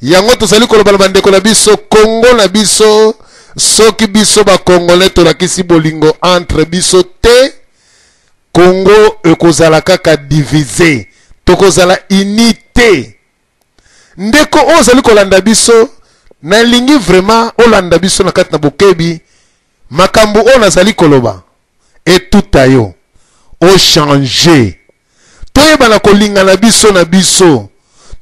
Yango tozali koloba na bandeko na biso, Kongo na biso, soki biso bakongole tolakisi bolingo entre biso te, Kongo ekozala kaka divise, tokozala uni te. Ndeko oyo ozali kolanda biso, nalingi vraiment olanda biso na kati na bokebi. Makambo oyo nazali koloba etuta yo ochange, toyebana kolingana biso na biso,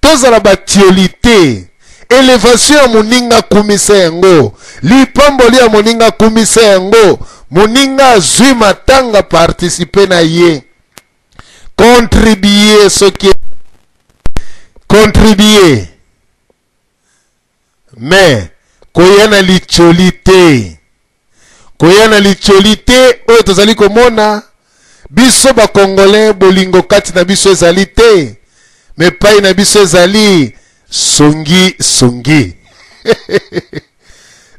tozala batioli te. Elevation ya moninga kumisa yango, lipamboli ya moninga kumisa yango. Moninga azwi matanga, participe na ye, contribue, soki contribue, me koya na licholi te, koya na licholi te. Oyo tozali komona biso bakongole, bolingo kati na biso ezali te, me epai na biso ezali songi songi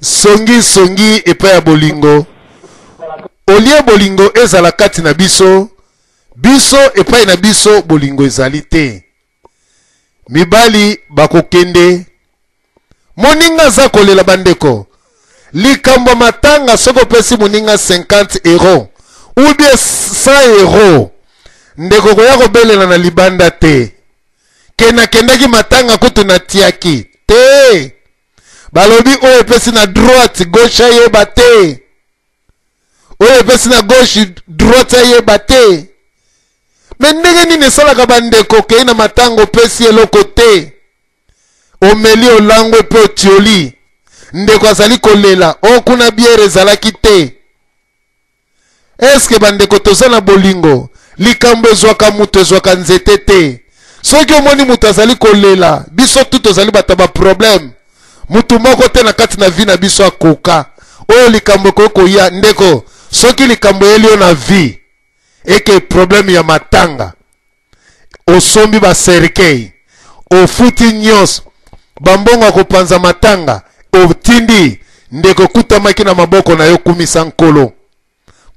songi songi epai ya bolingo. Olie bolingo ezala kati na biso, biso epai na biso bolingo ezali te. Mibali bakokende, moninga aza kolela. Bandeko, likambo ya matanga, soki opesi moninga 50 euro ou bien 100 euro, ndeko koya kobelela na libanda te ke nakendaki matanga kutu natiaki te. Balobi oyo epesi na droite, gauche ayeba te, oyo epesi na gauche, droite ayeba te. Me ndenge nini esalaka bandeko, okei na matanga, opesi eloko te, omeli, olangwe mpe otioli, ndeko azali kolela o kuna biere ezalaki te. Eske bandeko toza na bolingo? Likambo ezwaka moto, ezwaka nzete te. Soki omoni moto azali kolela, biso tu tozali bato ya baproblème, motu moko te na kati na vie na biso akoka. Oyo likambo ekoki koya, ndeko, soki likambo eyeli yo na vie eke problème ya matanga, osombi bacercueil, ofuti nyonso, bambongo ya kopanza matanga otindi, ndeko ekutamaki na maboko na yo, kumisa Nkolo,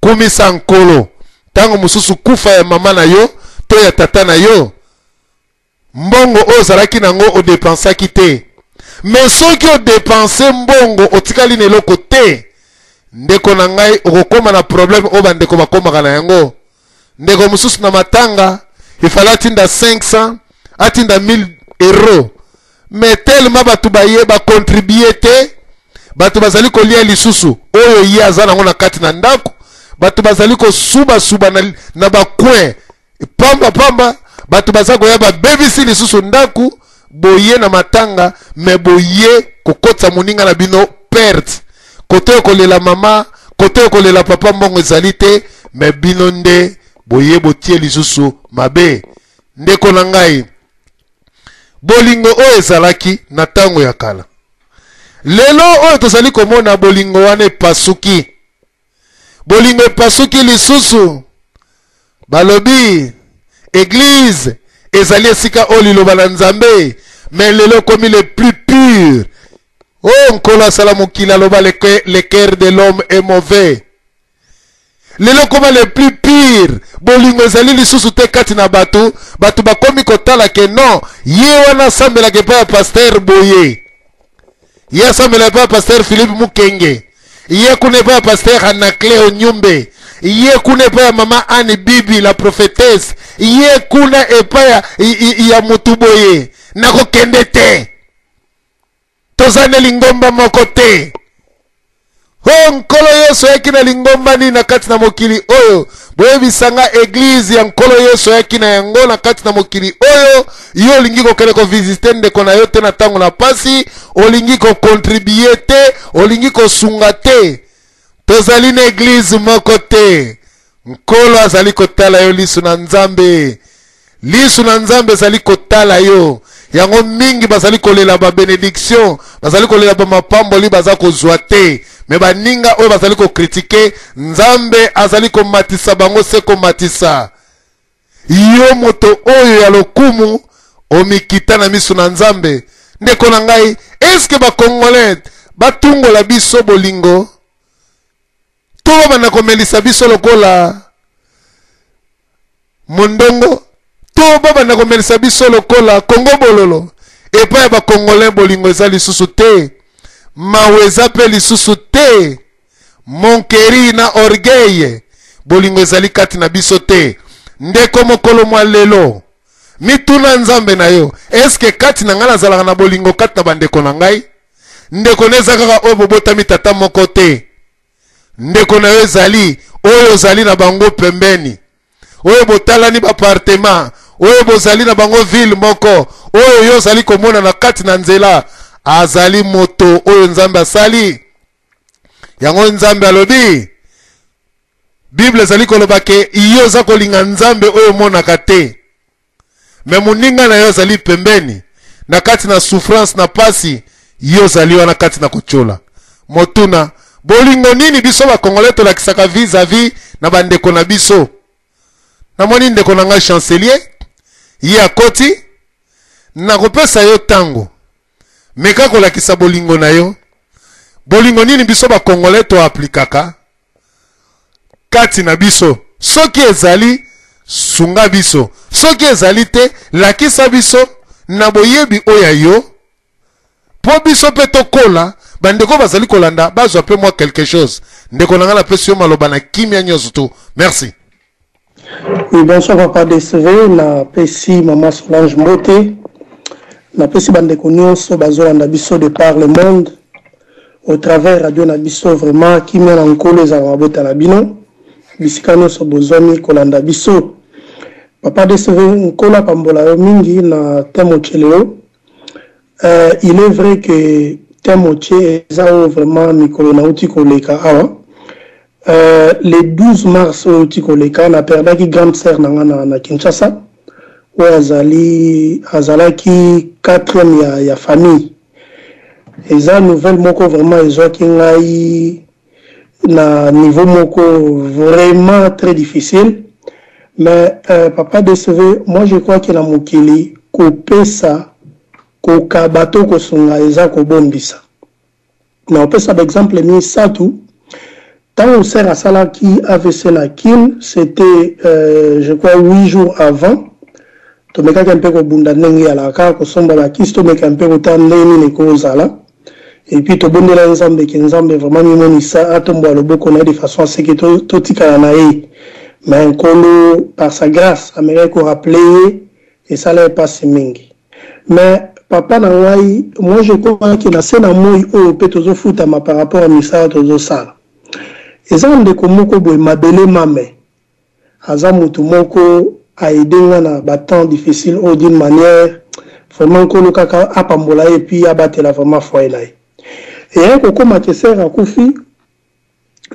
kumisa Nkolo. Ntango mosusu kufa ya mama na yo to ya tata na yo, mbongo oyo ozalaki nango odepensaki te. Me soki odepense mbongo, otikali na eloko te, ndeko na ngai, okokóma na problème oyo bandeko bakómaka na yango. Ndeko mosusu na matanga ifale atinda 500, atinda 1000 euro, mais tellement bato baye bakontribue te, bato bazali kolia lisusu oyo ye aza nango na kati na ndako, bato bazali kosubasuba na bacoin pamba pamba, bato baza koya babebisi lisusu ndako. Boye na matanga, me boye kokotisa moninga na bino perte. Kote oyo kolela mama, kote oyo kolela papa, mbongo ezali te, me bino nde boye botie lisusu mabe. Ndeko na ngai, bolingo oyo ezalaki na ntango ya kala, lelo oyo tozali komona bolingo wana epasuki, bolingo epasuki lisusu. Balobi eglize ezali esika oyo liloba na Nzambe, me lelo ekomi le plus pur. Oyo Nkolo asala mokili, aloba le cœur de l'homme est mauvais. Lelo ekoma le plus pire, bolingo ezali lisusu te kati na bato. Bato bakomi kotala ke non, ye wana asambelaka epai ya pasteur boye, ye asambela epai ya pasteur Philippe Mukenge, ye kuna epai ya pasteur Anacle Onyumbe, ye kuna epai ya mama Anne Bibi la prophétesse, ye kuna epai ya, ya motu boye. Nakokende te, toza nde lingomba moko te. O Nkolo Yesu ayaki na lingomba nini na kati na mokili oyo? Boyebisa nga eglize ya Nkolo Yesu ayaki na yango na kati na mokili oyo. Yo olingi kokende kovisite ndeko na yo te na ntango na pasi, olingi kokontribue te, olingi kosunga te. Tozali na eglize moko te. Nkolo azali kotala yo lisu na Nzambe. Lisu na Nzambe ezali kotala yo. Yango mingi bazali kolela ba benediction, bazali kolela ba mapamboli baza kozwa te. Me baninga oyo bazali kokritike, Nzambe azali komatisa bango se komatisa. Yo moto oyo ya lokumu, omikita na miso na Nzambe. Ndeko na ngai, eske ba Congolais batungola biso bolingo? To babanda komelisa biso lokola mondongo, to babanda komelisa biso lokola Kongo bololo. Epai ya bakongolais bolingo eza lisusu te, mawa eza mpe lisusu te, monkeri na orgueil, bolingo ezali kati na biso te. Ndeko, mokolo mwa lelo mituna Nzambe na yo, eske kati na ngai nazalaka na bolingo kati na bandeko na ngai? Ndeko na eza kaka oyo bobotami tata moko te. Ndeko na yo ezali oyo ozali na bango pembeni, oyo botalani bapartema, oyo bozali na bango ville moko, oyo yo ozali komona na kati na nzela. Azali moto oyo Nzambe asali yango. Nzambe alobi, Bible ezali koloba ke yo oza kolinga Nzambe oyo omonaka te, me moninga na yo azali pembeni na kati na souffrance na pasi, yo ozali wana kati na kotyola. Motuna, bolingo nini biso bakongolais tolakisaka vis-à-vis na bandeko na biso? Namoni ndeko na ngai chancelier ye akoti, nakopesa yo ntango, meka kolakisa bolingo na yo. Bolingo nini biso bakongolais toaplikaka kati na biso? Soki ezali, sunga biso. Soki ezali te, lakisa biso na boyebi oyo ya yo, mpo biso mpe tokola. Bandeko bazali kolanda bazwa mpe mwa quelque chose. Ndeko na ngai, napesi yo maloba na kimia nyonso tu. Merci. Oui, bonsoir papa DCV, napesi mama Solange mbote, napesi bandeko nyonso bazolanda biso de par le monde au travers radio na biso. Vraiment, kimia na Nkolo ezala mabota na bino bisika nyonso bozwami kolanda biso. Papa DCV, Nkolo apambola yo mingi na thème otie lelo. Il est vrai que thème otie eza oyo vraiment mikolo nauti koleka awa. Le 12 mars oyo euti koleka, na perdaki grande sœur na nga na Kinshasa, oyo azalaki quatrième ya famille. Eza nouvelle moko vraiment ezwaki ngai na niveau moko vraiment très difficile. Mais papa DCV, moi je crois que na mokili, kopesa, kokaba to kosunga eza kobondisa. Na opesa baexemple misato. Ntango sœur asalaki AVC na Kin, c'était je crois 8 jours avant, tomekaki mpe kobunda ndenge ezalaka, kosomba bakisi, tomeka mpe kotala ndenge nini ekozala. Et puis tobondela Nzambe ke Nzambe vraiment mimonisa, atombola loboko na ye de façon à ce que totikala na ye. Mais Nkolo par sa grâce amekaki korappeler ye. Esala ye mpasi mingi. Mais papa na ngai, moi je crois ke na se na moi oyo mpe tozofutama par rapport ya misala tozosala. Eza ndeko moko boye, Mabele Mame, aza motu moko aide nga na batemps difficile oyo d'une manière vraiment. Nkolo kaka apambola ye, puis abatela vraiment foyer na ye. Eyaki kokóma ke sœur akufi,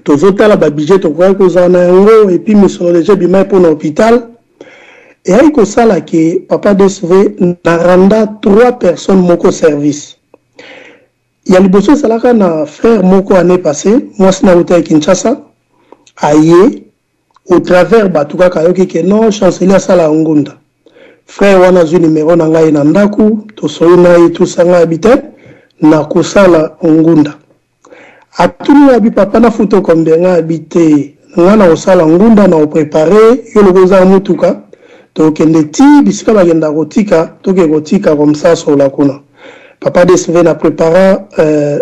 tozotala babudget tokokaki kozala na yango, et puis misolo deja ebimai mpona hôpital. Eyaki kosala ke papa DSV, na rendre trois personnes moko service. Ya liboso ezalaka na frère moko, année passée, mwasi na wuta ya Kinshasa, aye au travers bato kaka, ayoki ke non, chancelier asala ngunda. Frère wana azwi numero na ngai na ndako, tosoli na ye, tusa ngai abi te nakosala ngunda. Atuni ngai abi: "Papa, nafuta combien?" Ngai abi te. Nga nakosala ngunda, nako preparer yo lokola oza na mutuka, tokokende ti bisika bakendaka kotika, tokende kotika comme ça asolola kuna. Papa DSV na prepara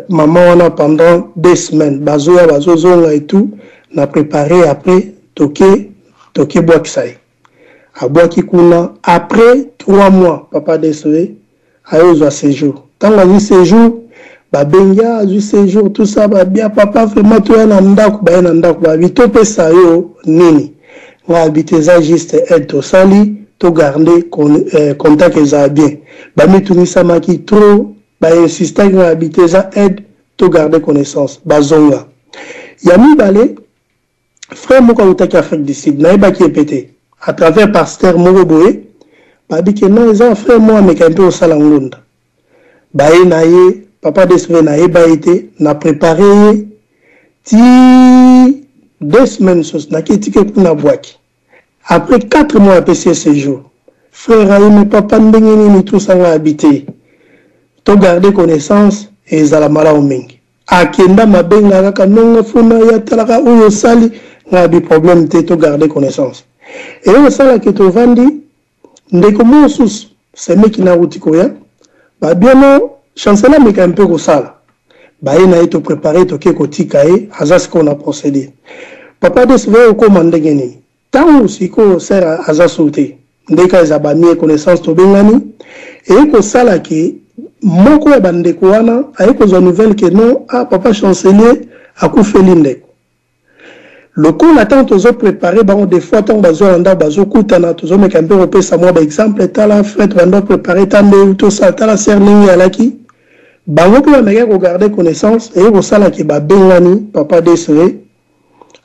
maman wana pendant deux semaines, bazoya bazozonga et tout, na preparer après toke toke bwakisa ye. Abwaki kuna après trois mois papa DSV aye ozwa sejour tango azwi sejour babengi ah azwi sejour tout ça babia papa vraiment toya na ndako baye na ndako babi topesa yo nini nga abi te eza juste aide tosali to garde eh, contact ezala bien bamitungisamaki trop ba insistaki nga abi te eza aide to garde connaissance bazonga ya mibale Frère moko awutaki Afrique du Sud, nayebaki ye pe te, à travers pasteur moko boye, babi ke non eza frère moko ameka mpe kosala ngunda. Baye na ye, papa DSV nayeba ye te, na preparer ye ti deux semaines mosusu, nake tike kuna bwaki. Après quatre mois apesi ye sejour. Frère aye mais papa ndenge nini tout ça nga abi te. To garder connaissance ezala malamu mingi. Akenda mabenga kaka nonga funa ya talaka oyo osali nga abi problème te to garder connaissance. Eye kosala ke tovandi ndeko mosusu semeki na wuti koya ba biono chancela ameka mpe kosala baye na ye to preparer toke kotika ye aza sikoyo na procedure. Papa DSV okoma ndenge nini? Tango sikoyo sœur aza sous te nde ka eza ba mie connaissance tobengani eye kosala ke moko ya ba ndeko wana aye kozwa nouvelle ke non ah papa chancelier akufeli ndeko lokola tango tozo preparer bango des fois tango bazwa na ndako bazokutana tozomeka mpe kopesa mwa ba exemple tala frère tobanda preparer ta nde tosala tala sœur ndenge alaki bango mpe bamekaki kogarde connaissance eye kosala ke babengani papa DSV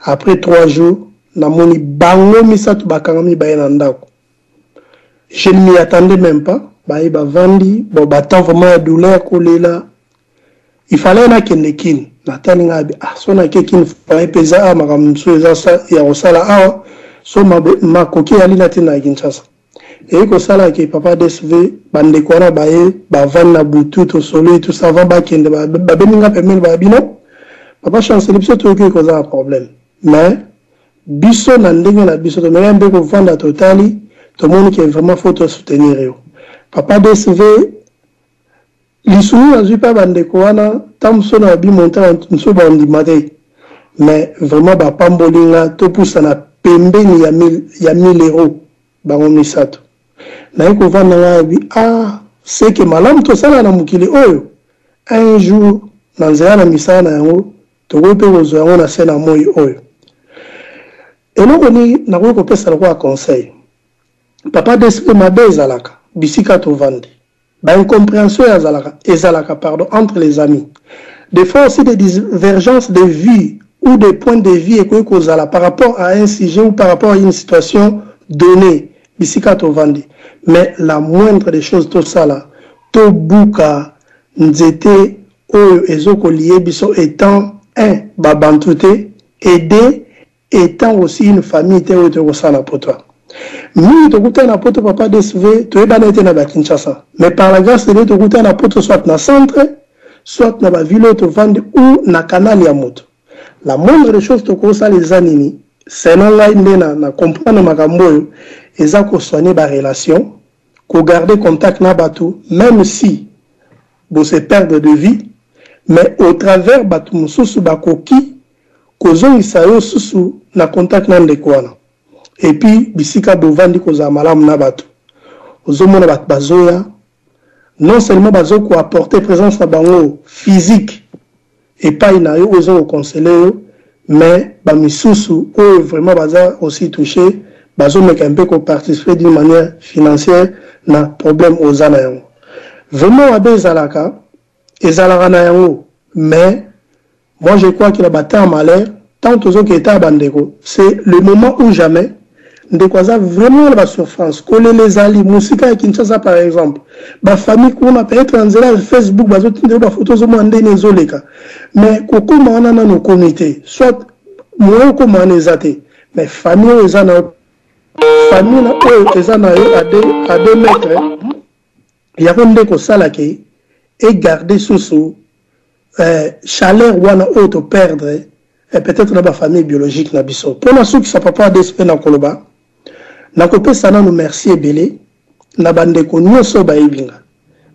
Après 3 jours, namoni bango misatu bakangami baye na ndaku. Je ne m'y attendais meme pas. Baye bavandi, bon ba temps vraiment ya douleur kolela. Il fallait nakende Kin. Natali ngai abi ah so nake Kin fallait peza ah makambo mosusu eza ya kosala awa so makoki eyali natinda na Kinshasa. Eye kosala ke papa DSV bandeko wana baye bavandi na butu tosololi tout ça avant bakende babendi nga pembeni ba bino papa chancelier biso toyoki koza na problème mais biso na ndenge na biso tomekaki mpe kovanda totali tomoni ke vraiment faut to soutenir yo papa DSV Lisungi nazui pa ba ndeko wana tango mosusu na bi montant mosusu ba ndima te mais vraiment ba pamboli nga topusana pembeni ya 1000 euros bango misatu naye kovanda nga na bi ah seke malamu tosala na mokili oyo un jour na nzela na misala na yango tokoki pe kozua yango na se na moyi oyo eloko nini nakoki kopesa lokola conseil papa DSP mabe ezalaka bisika tovandi Ba incomprehension ezalaka ezalaka pardon entre les amis. Des fois aussi des divergences de vues ou des points de vue ekoki kozala par rapport à un sujet ou par rapport à une situation donnee bisika tovandi. Mais la moindre des choses tosala tobuka nzete oyo ezo ko lier biso etant un ba bantu te et deux Etant aussi une famille te oyo toye kosala na poto awa. Mingi tokutana na poto papa DSV toyebana te na ba Kinshasa mais par la grace de Dieu tokutana na poto soit na centre soit na ba ville oyo tovandi ou na canal ya moto. La moindre des choses tokosala eza nini? Selon ngai nde na na comprendre makambo oyo eza ko soigner ba relations, ko garder contact na batu meme si bo se perdre de vue mais au travers batu mosusu bakoki kozongisa yo susu na contact na ndeko wana et puis bisika bovandi kozala malamu na batu ozomona batu bazoya non seulement bazo ko apporter presence na bango physique epayi na yo oyo ezo ko conseller yo mais ba misusu oyo vraiment baza aussi touche bazomeka mpe ko participer d'une manière financière na problème oza na yango vraiment mabe ezalaka ezalaka na yango mais Moi je crois que na ba temps ya malheur tango tozo ke etat ya ba ndeko c'est le moment ou jamais ndeko aza vraiment na ba surfrance kolela ezali musika ya Kinshasa par exemple ba famille kuna peut etre na nzela ya Facebook bazo tinda yo ba photo ozo mona ndenge ezo leka mais kokoma wana nanu okomi te soit moyen okoma wana eza te mais famille oyo eza na yo famille na oyo eza na yo à deux mètres yango nde kosala ke e garder susu eh, chaleur wana oyo to perdre Et peut-être na ba famille biologique na biso. Mpo nasukisa, papa DSP, na koloba, nakopesa nanu merci ebele na bandeko nyonso oyo bayebi nga,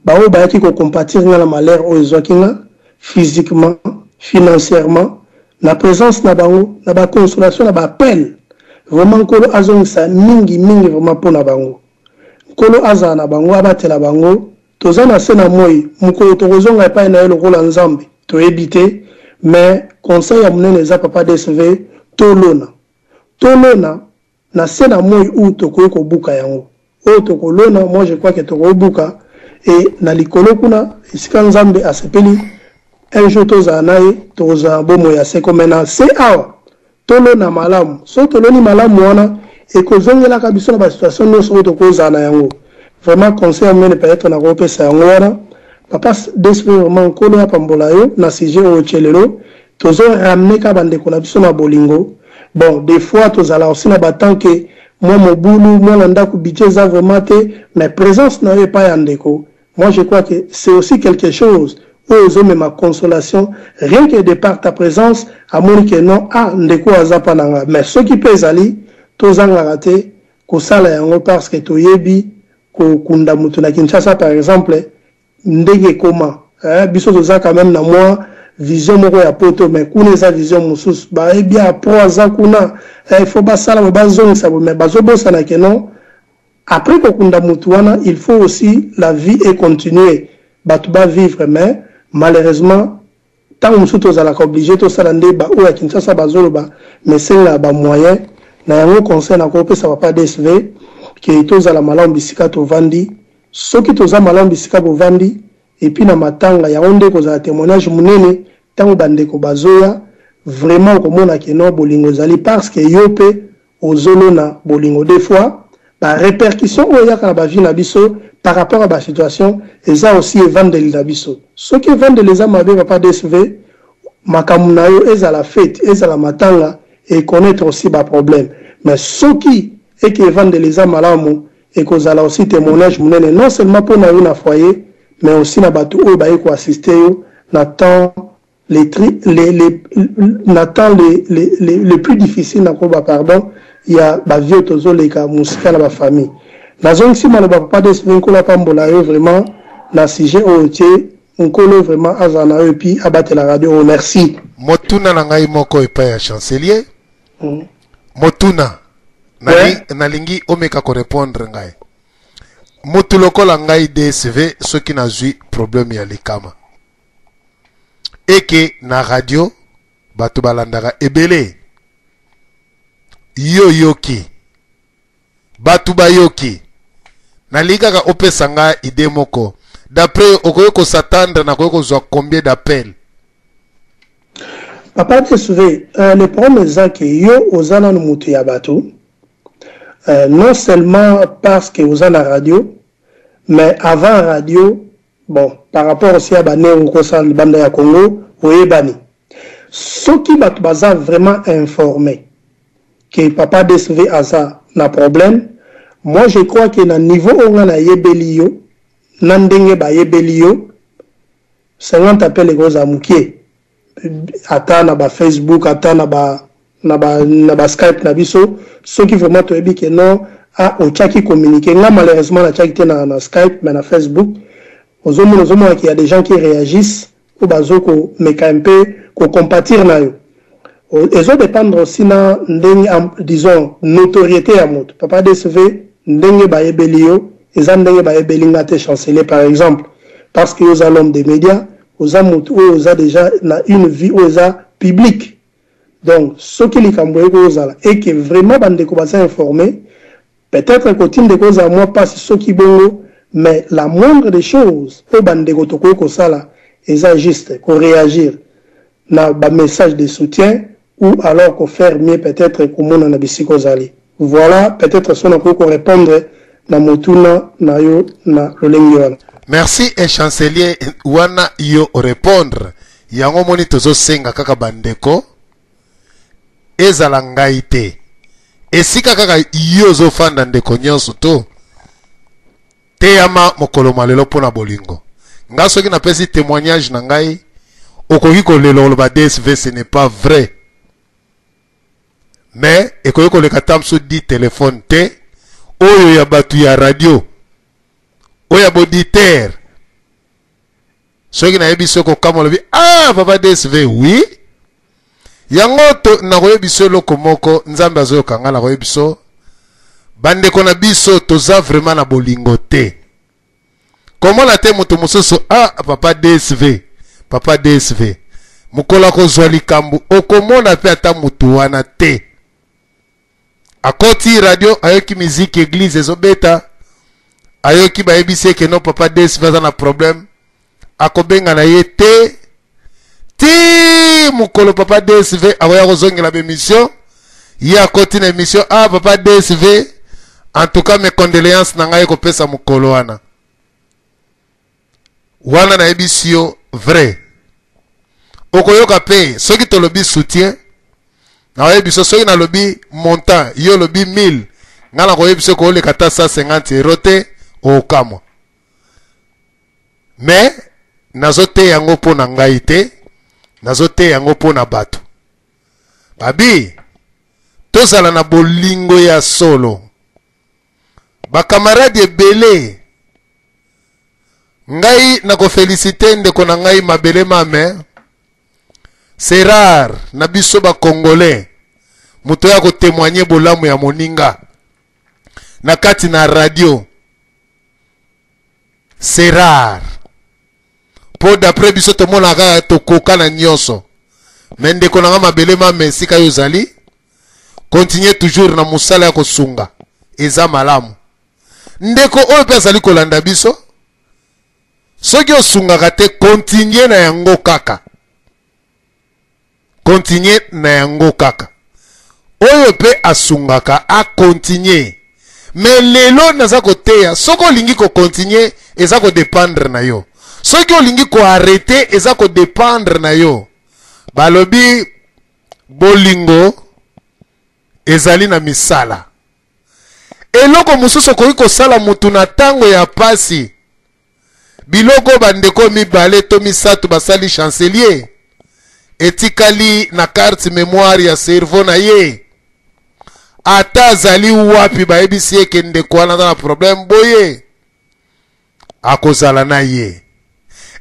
baoyo bayaki kocompatir nga na malheur oyo ezwaki nga physiquement, financièrement, na présence na bango, na baconsolation, na baappel. Vraiment, Nkolo azongisa mingi mingi vraiment mpo na bango. Nkolo azala na bango, abatela bango. Toza na se na moi, mokolo tokozonga epai na ye lokola Nzambe, toyebi te. Mais conseil ya monene eza, papa DSV, tolona, tolona na se na moi ou tokoki kobuka yango. Oyo tokolona, moi je crois que tokobuka e na likolo kuna, esika Nzambe asepeli un jour tozala na ye, tokozala bomoi ya seko. Mais na se awa, tolona malamu. So toloni malamu wana, ekozongelaka biso na basituation nyonso oyo tokozala na yango. Vraiment, conseil ya monene peut-être nakopesa yango wana, papa DSP. Vraiment, Nkolo apambola yo na sujet oyo tie lelo. Tozoramener ka bandeko na biso na bolingo. Bon, des fois tozala aussi na batemps ke mwa mobulu, mwana ndako, budget eza vraiment te, mais présence na yo epai ya ndeko, moi je crois que c'est aussi quelque chose oyo ozomema consolation. Rien que de par ta présence, amoni ke non, ah, ndeko aza mpa na nga. Mais soki mpe ezali, tozangaka te kosala yango, parce que toyebi kokunda motu na Kinshasa par exemple ndenge ekoma, eh, biso toza quand même na mwa vision moko ya poto, mais kuna eza vision mosusu. Bayebi apro aza kuna, eh, il faut basala bo bazongisa bo, mais bazobosana ke non, après kokunda motu wana, il faut aussi la vie econtinue, bato bavivre. Mais malheureusement, ntango mosusu tozalaka obligé tosala nde baoyo ya Kinshasa bazoloba, mais esengaka bamoyen na yango. Conseil nakopesa, papa DSV, ke tozala malamu bisika tovandi. Soki toza malamu bisika bovandi, et puis na matanga yango nde kozala témoignage monene. Ntango bandeko bazoya, vraiment okomona ke non, bolingo ezali, parce que yo mpe ozolona bolingo. Des fois barépercussion oyo eyaka na bavie na biso par rapport à basituation eza aussi evandeli na biso. Soki evandeli eza mabe, papa DSV, makambo na yo, ezala fête, ezala matanga, econnaître aussi baproblème. Mais soki eke evandeli eza malamu, ekozala aussi témoignage monene, non seulement mpo na yo na foyer, mais aussi na bato oyo baye koassiste yo na temps les, tri, les, les, na temps les plus difficile, nakoba pardon, ya bavie tozoleka mosika na bafamille. Nazongisi maloba, papa DSV. Nkolo apambola yo vraiment na sujet oyo tie. Nkolo vraiment azala na yo et puis abatela radio oyo. Merci. Motuna na ngai moko epai ya chancelier. Motuna nalingi omeka korépondre ngai. Motu lokola ngai DSV, soki nazwi problème ya likama eke na radio, bato balandaka ebele, yo yoki, bato bayoki, nalingi kaka opesa ngai idée moko. D'après okoki kos'attendre nakoki kozwa combien d'appel? Papa DSV, le problème eza ke yo oza nanu moto ya bato, non seulement parce que oza na radio, mais avant radio, bon, par rapport aussi ya bane okosala libanda ya Congo, oyebani. Soki bato baza vraiment informé ke papa DSV aza na problème, moi je crois ke na niveau oyo nga nayebeli yo, na ndenge bayebeli yo, 50 appel ekozala mokie. Ata na bafacebook, ata na ba Skype na biso, soki vraiment toyebi ke non, ah, otiaki communiqué. Nga malheureusement natiaki te na Skype, mais na Facebook ozomona qu'il y a des gens qui réagissent, oyo bazo komeka mpe kocompatir na yo. Ezodépendre aussi na ndenge, disons, notoriété ya moto. Papa DSV, ndenge bayebeli yo eza ndenge bayebeli nga te, chancelier, par exemple, parce que oza l'homme des médias, oza motu oyo oza déjà na une vie oyo eza publique. Donc soki likambo eko ozala eke vraiment bandeko baza informé, peut-être kotinda ekozala mwa mpasi soki bongo. Mais la moindre des choses oyo bandeko tokoki kosala eza juste koréagir na bamessage de soutien, ou alors kofaire mieux, peut-être komona na bisika ozali. Voilà, peut-être so nakoki korépondre na motuna na yo na lolenge wana. Merci e chancelier. Wana yo répondre yango. Moni, tozosenga kaka bandeko, ezala ngai te, esika kaka yo ozofanda, ndeko nyonso to teyama mokolo mwa lelo mpo na bolingo. Nga soki napesi témoignage na ngai, okoki kolela, oloba: "DSV, ce n'est pas vrai." Mais ekoki koleka ata mosusu 10 telefone te oyo ya bato ya radio, oyo ya bauditeur. Soki nayebi soki okamwa, olobi: "Ah, papa DSV." Oui, yango to nakoyebi biso eloko moko. Nzambe azoyoka ngai. Nakoyebi biso, bandeko na biso, toza vraiment na bolingo te. Komona te moto mosusu: "Ah, papa DSV, papa DSV." Mokolo akozwa likambo, okomona mpe ata motu wana te. Akoti radio, ayoki miziki église ezobeta, ayoki bayebisi eke no, papa DSV aza na problème, akobenga na ye te ti mokolo papa DSV akoya kozongela bémission. Ye akoti na émission: "Ah, papa DSV, en tout cas mes condoléances." Na ngai ekopesa mokolo wana wana, nayebisi yo vrai. Okoyoka mpe soki tolobi soutien, nakoyebi biso soki nalobi montant, yo olobi 1000, ngai nakoyebi biso kooleka ata 150 euro te. Okamwa, mais nazoteya yango mpo na ngai te, nazoteya yango mpo na bato. Babi tozala na bolingo ya solo. Bakamarade ebele, ngai nakoféliciter ndeko na ngai Mabele Mame. C'est rare na biso bacongolais moto oyo akotémoigner bolamu ya moninga na kati na radio. C'est rare, mpo d'après biso tomonaka kaka tokoka na nyonso. Mais ndeko na nga Mabele Mame, esika yo ozali, continue toujours na mosala ya kosunga, eza malamu. Ndeko oyo mpe azali kolanda biso, soki osungaka te, continue na yango kaka, continue na yango kaka. Oyo mpe asungaka, acontinuer. Mais lelo naza koteya, soki olingi kocontinuer, eza kodépendre na yo. Soki olingi koarrêter, eza kodépendre na yo. Balobi bolingo ezali na misala. Eloko mosusu okoki kosala mutu na ntango ya pasi, biloko bandeko mibale to misato basali chancelier, etikali na carte mémoire ya cerveau na ye. Ata azali wapi, bayebisi ye ke ndeko wana aza na problème boye, akozala na ye.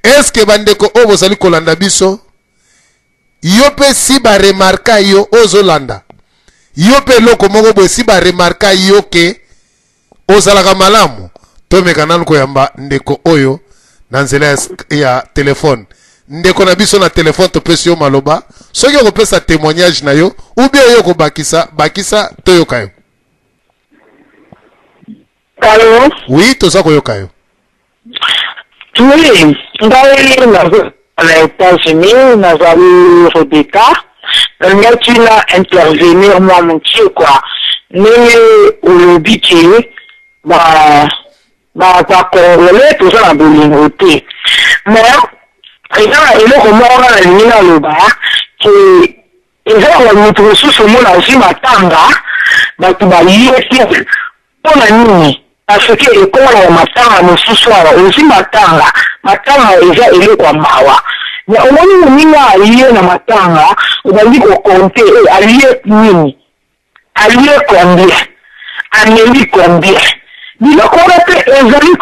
Eske bandeko oyo bozali kolanda biso, yo mpe si baremarquer yo, oyo ozolanda, yo mpe eloko moko boye, si baremarquer yo ke ozalaka malamu? Tomeka nanu koyamba ndeko oyo na nzela ya telefone. Ndeko na biso na telefone, topesi yo maloba. Soki okopesa témoignage na yo ou bien oyo okobakisa, bakisa, toyoka yo. Allo? Oui, toza koyoka yo. Oui, ngai naza na États-Unis, nazali Rebecca. Nalingaki na intervenir mwa moke quoi. Ndenge olobi ke ba bacongolais toza na bolingo te, mais eza na eloko moko nga nalingi naloba ke eza na moto mosusu omona azwi matanga, bato baye te. Mpo na nini? Parce que ekoma na matanga mosusu awa, ozwi matanga, matanga eza eloko ya mawa, mais omoni moninga alie na matanga, obandi kocompter: e alie nini, alie combien, ameli combien. Biloko wana mpe ezali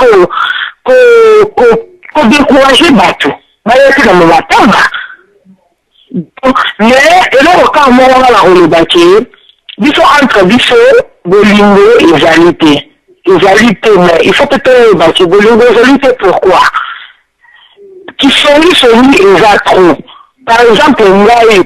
kodécourager bato baya te na matanga. Mais eloko kaka moko nga na koloba ke biso, entre biso, bolingo ezali te, ezali te. Mais il faut mpe toyeba ke bolingo ezali te. Pourquoi? Kisongisongi eza trop. Par exemple, ngai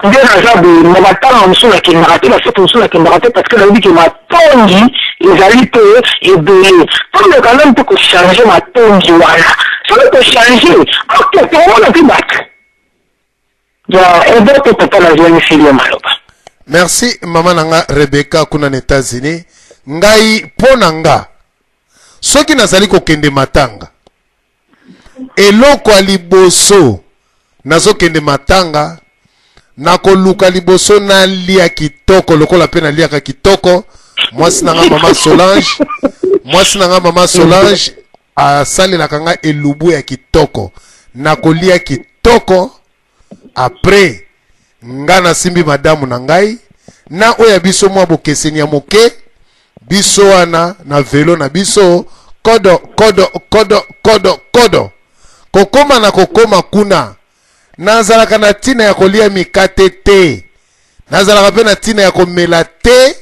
nde naza boye, na matanga mosusu nakendaka te, bafêtes mosusu nakendaka te, parce que nayebi ke matongi ezali te ebele. Tomeka nani mpe kochanger matongi wana. Soki tochanger, ok, tokomona mpe bato eboto. Papa, nazwani fili ya maloba. Merci, mama na nga Rebeka kuna na États-Unis. Ngai, mpo na nga, soki nazali kokende matanga, eloko ya liboso, nazokende matanga, nakoluka liboso nalia kitoko lokola mpe naliaka kitoko. Mwasi na nga mama Solange, mwasi na nga mama Solange asalelaka nga elubu ya kitoko, nakolia kitoko. Après, nga nasimbi madamu na ngai, Na oyo ya biso mwa bokeseni ya moke, biso wana na velo na biso kodo kodo kodo kodo kodo kokoma na kokoma kuna. Nazalaka na ntina ya kolia mikate te, nazalaka mpe na ntina ya komela te,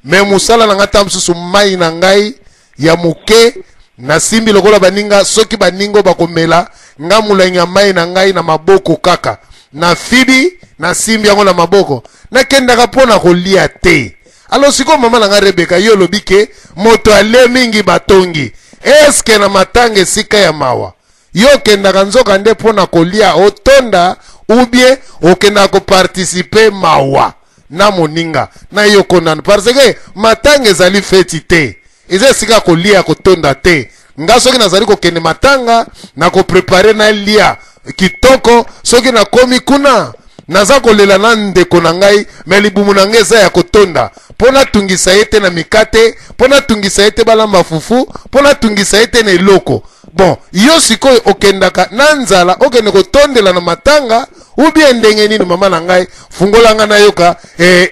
me mosala na ngai ntango mosusu mai na ngai ya moke nasimbi lokola baninga. Soki baninga bakomela, nga molangi ya mai na ngai na maboko kaka nafibi, nasimbi yango na maboko, nakendaka mpo na kolia te. Alors sikoyo, mama na ngai Rebeka, yo olobi ke moto alie mingi batongi. Eske na matanga, esika ya mawa, yo okendaka nzoka nde mpo na kolia otonda, ou bien okendaka koparticiper mawa na moninga na yo kondana? Parce que matanga ezali feti te, eza esika kolia kotonda te. Nga soki nazali kokende matanga, nakoprépare nalia kitoko. Soki nakomi kuna, naza kolela na ndeko na ngai, me libumu na ngai eza ya kotonda, mpo natungisa ye te na mikate, mpo natungisa ye te balamba fufu, mpo natungisa ye te na eloko. Bon, yo sikoyo okendaka na nzala, okende kotondela na matanga, ou bien ndenge nini? Mama na ngai, fungola ngai nayoka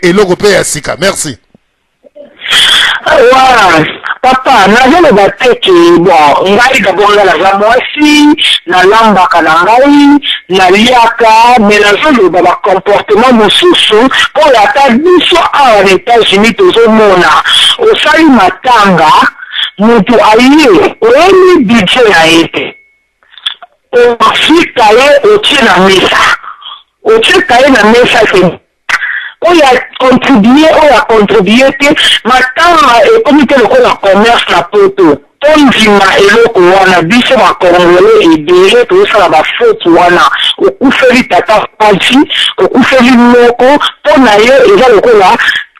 eloko mpe ya sika. Merci. Wa papa, nazoloba te ke, bon, ngai d'abord, ngai naza mwasi, nalambaka na ngai, naliaka, me nazoloba bacomportement mosusu oyo ata biso awa na États-Unis tozomona. Osali matanga, motu aye, oyebi budget na ye te, ofika ye, otie na mesa, otie kaye na mesa te, oyo acontribue, oyo acontribue te. Matanga ekomi te lokola commerce na Poto. Tondima eloko wana, biso bacongolais ebele tozosala bafaute wana. Okufeli tata pasi, okufeli moko, mpo na yo eza lokola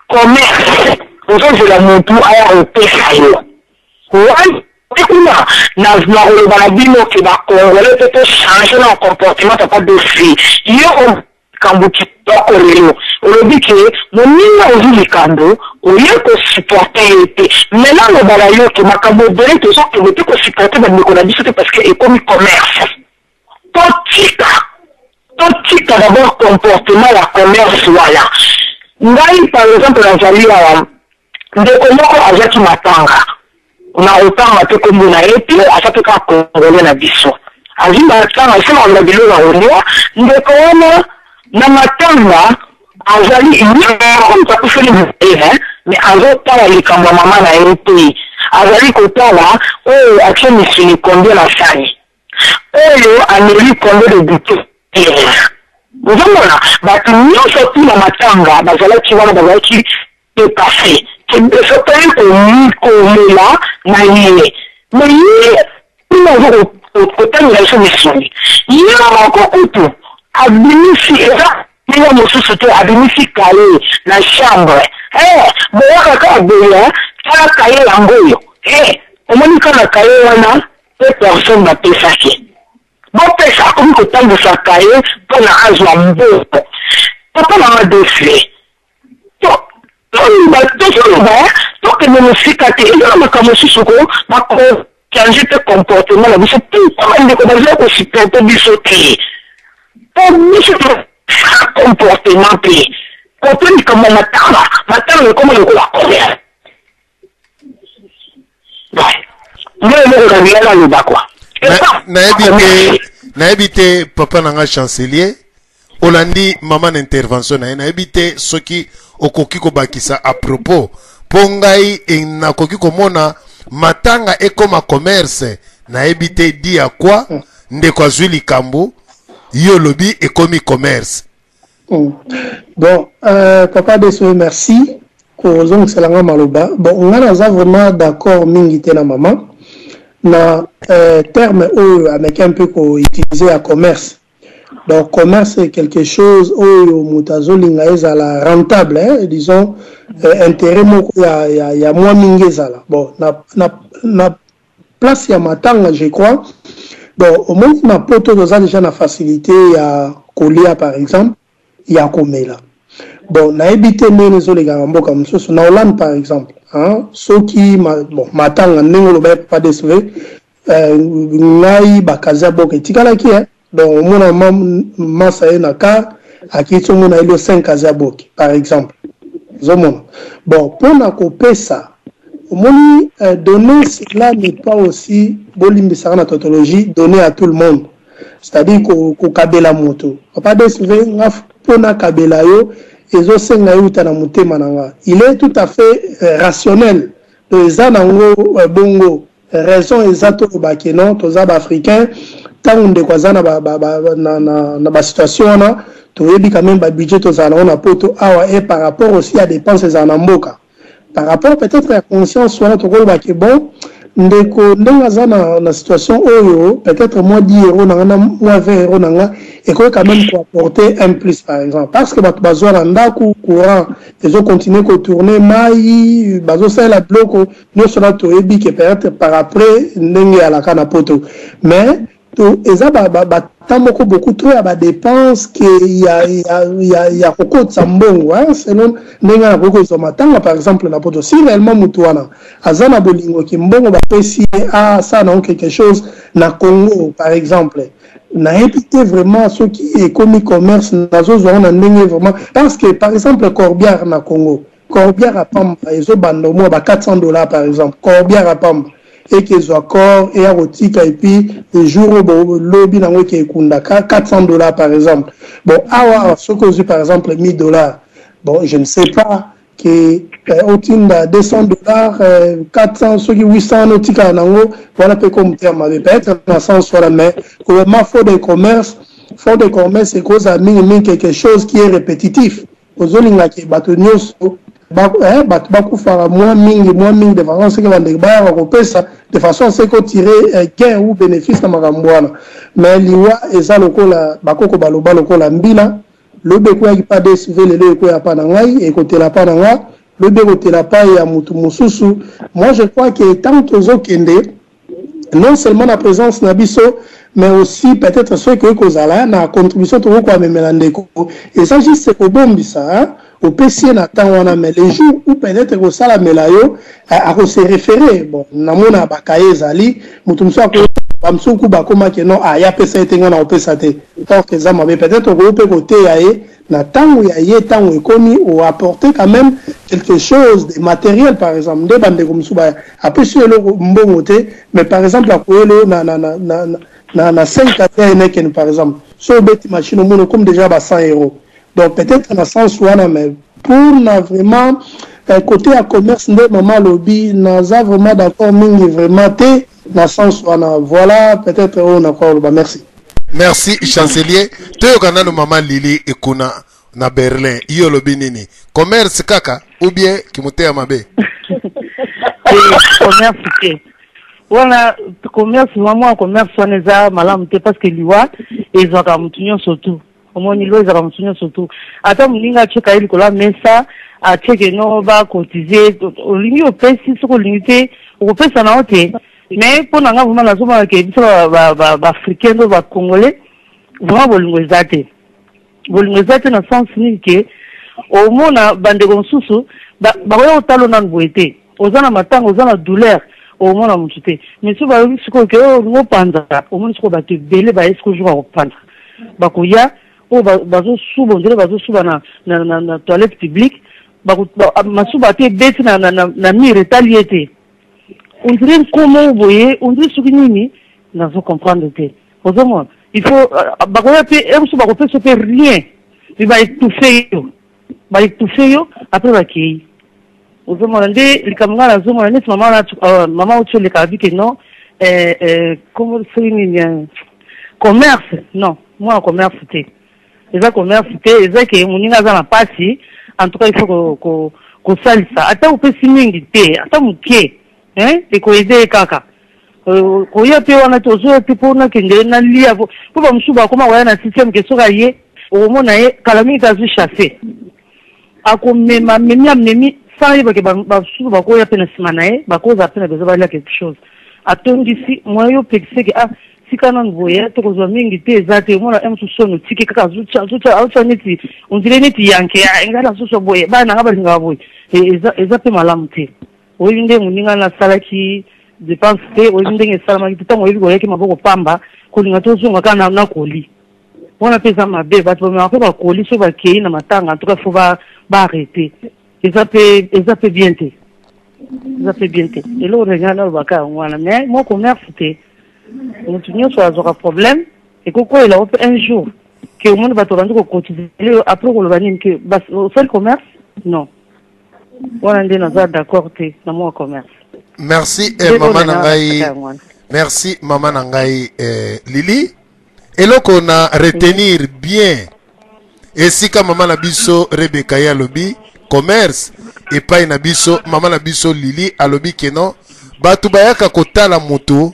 commerce, ozozela motu aya kopesa yo wana kuna. Nakoloba na bino ke bacongolais mpe tochange na comportement. Papa Dofi, yo likambo kitoko lelo olobi ke moninga ozwi likambo, oye kosupporte ye te. Mais naloba na yo ke makambo ebele tozokende te kosupporte bandeko na biso te, parce que ekomi commerce. Totika, totika d'abord comportement ya commerce wana. Ngai par exemple nazali awa, ndeko moko azwaki matanga, na kotanga te kombo na ye te, aza mpe kaka congolais na biso, azwi matanga, esalaka na biloko ya kolia. Ndeko wana na matanga azali ye moko moto akufeli ye, mais azotala likambo ya mama na ye te, azali kotala oyo atie misuni combien na sani, oyo ameli combien de bouteille. Ozomona bato nyonso tuna matanga bazalaki wana, bazalaki dépassé, biso toyi kolela na ye, mais ye kuna oza kotangela biso misuni. Ye moko kutu abimisi, eza ndenge mosusu te, abimisi kaye na chambre: "Boyaka kaka boye, tala kaye yango oyo." Omoni kaka kaye wana mpe personne bapesaki, bopesa, akomi kotambwisa kaye mpona azwa mbongo. Papa nanga Dosle, tozoloba, tokende mosika te, eza na makambo mosusu ko bakochange mpe comportement na biso. Pourquoi bandeko baza kosupporte biso te? Mpo biso comportement mpe kote likambo ya matanga, matanga ekoma lokola commerce. Nde eloko na bilala aloba kwa. Nayebi te, nayebi te. Papa na nga chancelier, olandi mama na intervention na ye. Nayebi te soki okoki kobakisa à propos, mpo ngai nakoki komona matanga ekoma commerce. Nayebi te di ya kwa ndeko azwi likambo, yo olobi ekomi commerce. Bon, papa Deswe, merci kozongisela nga maloba. Bon, nga naza vraiment d'accord mingi te na mama na terme oyo ameki un peu koutiliser ya commerce. Donc commerce, c'est quelque chose oyo moto azolinga ezala rentable, hein, disons intérêt moko ya mwa mingi ezala. Bon, na place ya matanga, je crois, bon, omoni na Poto toza déjà na facilité ya kolia, par exemple ya komela. Bon, nayebi te ndenge ezoleka na mboka mosusu. Na Hollande par exemple, hein, soki bon, matanga ndenge oloba, papa DSV, ngai bakazi ya boka etikalaki, hein. Donc omona masa ye na car, akiti, omona ye lo 5 kazi ya boki par exemple. Ozomona? Bon, pona kopesa, omoni donner cela n'est pas aussi, bolimbisa nga na tautologie, donner à tout le monde. C'est-à-dire kokabela moto. Papa DSV, nga po nakabela yo, ezosenga euta na motema na nga. Il est tout à fait rationnel. Donc eza nango bongo. Raison eza toloba ke non, toza ba africain, ntango ndeko aza na ba, ba, ba, na, na, na ba situation wana, toyebi quand même ba budget tozala nango na poto awa, et par rapport aussi ya dépense ezala na mboka, par rapport peut-être ya conscience wana, tokoloba ke bon, ndeko ndenge aza na situation oyo, peut-être moi 10 euros na nga na moi 20 euros na nga ekoki quand même koapporter un plus, par exemple, parce que bato bazwa na ndako, courant ezocontinue kotourne, mai bazosalela, biloko nyonso na toyebi ke peut-être par après ndenge alaka na poto. Mais to eza ba moko beaucoup trop ya badépense ke ya kokotisa mbongo, hein, selon ndenge nakoki kozwa matanga par exemple na poto. Si réellement motu wana aza na bolingo ke mbongo bapesi ye asala nango quelque chose na Congo par exemple, nayebi te vraiment soki ekomi commerce, nazozwa ngo na ndenge vraiment, parce que par exemple corbillard na Congo, corbillard ya pamba ezobanda omwa ba 400 $ par exemple. Corbillard ya pamba eke ezwa corps eya kotika, et puis le jour oyo lobi nango eke ekunda, 400 $ par exemple. Bon, awa soki ozwi par exemple 1000 $, bon, je ne sais pas ke otinda 200 $, 400, soki 800 wana otikala nango wana mpe komoteya mabe peut-être na sens wana. Mais comment fonds de commerce? Fonds de commerce ekozala mingimingi quelque chose qui est répétitif. Ozolingaki bato nyonso, bato bakufaka mwa mingi, mwa mingi, de façon seke bandeko bayaka kopesa, de façon seke otire gain ou bénéfice na makambo wana. Mais liwa eza lokola bakoko baloba, lokola mbila, lobi ekweyaki pa DSV, lelo ekweya pa na ngai, ekotela pa na nga, lobi ekotela pa ya motu mosusu. Moi je crois que tant tozokende, non seulement na présence na biso, mais aussi peut-être soki ekoki kozala na contribution tokoki koamemela ndeko, eza juste kobombisa, opesi ye na temps wana. Mais le jour où peut-être ekosalamela yo, akose référer. Bon, namona bakaye ezali moto mosusu ako bamosuku bakomaki non, aya apesa ye te, ngai na kopesa te, or eza mabe. Peut-être okoki mpe koteya ye na ntango ya ye, ntango ekomi, oapporter quand même quelque chose de matériel par exemple, nde bandeko mosusu baya apesi yo eloko mbongo te, mais par exemple akoyeli na 5 casier Heineken par exemple, so obeti machine, omoni comme déjà ba 100 euros. Donc peut-être na sens wana. Mais pour na vraiment côté ya commerce, nde mama alobi, naza vraiment d'accord mingi vraiment te na sens wana. Voilà peut-être oyo nakoka koloba. Merci. Merci chancelier. Toyoka nano mama Lili ekuna na Berlin. Yo olobi nini? Commerce kaka ou bien kimoteya mabe? Commerce te wana, commerce vraiment, commerce wana eza malamu te, parce que liwa ezwaka motu nyonso tu. Omoni, liwa ezwaka motu nyonso tu. Ata moninga atieka ye likolo ya mesa, atieke no bakotize, olingi opesi, soki olingi te okopesa na yo te. Mais mpo na nga vraiment, nazomona ke biso baafricain to bacongolais, vraiment bolingo eza te. Bolingo eza te na sens nini? Ke omona bandeko mosusu bakoya kotala nanu boye te, oza na matanga, oza na douleur, omona motu te. Mais soki balobi sikoyo ke oyo olingi opanza, omoni sikoyo bato ebele baye sikoyo jour ya kopanza, bakoya oyo bazosuba, ondele bazosuba na toilette publique, masuba te ebeti na mur, etali ye te. On dirait nkomo boye, on dirait soki nini, nazo comprendre te. Ozomona, il faut bakoya mpe e mosusu bakopesa mpe rien, mais baétouffe yo, baétouffe yo, après bakei. Ozomona nde likambo ngai nazomona neti mama, mama oti oleka abi ke non, kombo soki nini, commerce, non, mwana commerce te, eza commerce te. Eza ke moninga aza na mpasi, en tout cas il faut kosalisa, ata opesi mingi te, ata moke ekoyede ye kaka. Koya mpe wana te, ozoya te mpo nakende nalia, mpo bamosusu bakoma koya na système ke soki aye, okomona ye kala mingi te azwi chasse, akomema, amemi, amemi sans yebake basusu bakoya mpe na nsima na ye, bakozala mpe na besoin balia quelque chose, atondisi moyen yo opekiseke, ah, tika nanu boye, tokozwa mingi te, eza te. Omona ye mosusu soni, otiki kaka, azotya neti ondire neti yanke, ngai nazoswa boye, bana nanga balingaka boye, eza mpe malamu te. Oyebi nde moninga nasalaki dépense te, oyebi ndenge esalamaki te. Ntango oyebi koyaki maboko pamba, kolinga tozonga kaka na koli wana mpe eza mabe. Bato bamemaka mpe bakoli soki bakei na matanga. En tout cas faut baarrêter. Eza pe eza pe bien te. Eza pe bien te. Eloko na ngai nalobaka yango wana mais mwa commerce te. Moto nyonso azwaka problème ekokweyela yo mpe un jour ke omoni bato babandi kocotiser yo après koloba nini ke osali commerce non wana nde naza d'accord te na mwa commerce. Merci eh, mama na ngai merci mama na ngai eh, Lili eloko na retenir bien esika mama na biso Rebecca ye alobi commerce epai na biso mama na biso Lili alobi keno bato bayaka kotala moto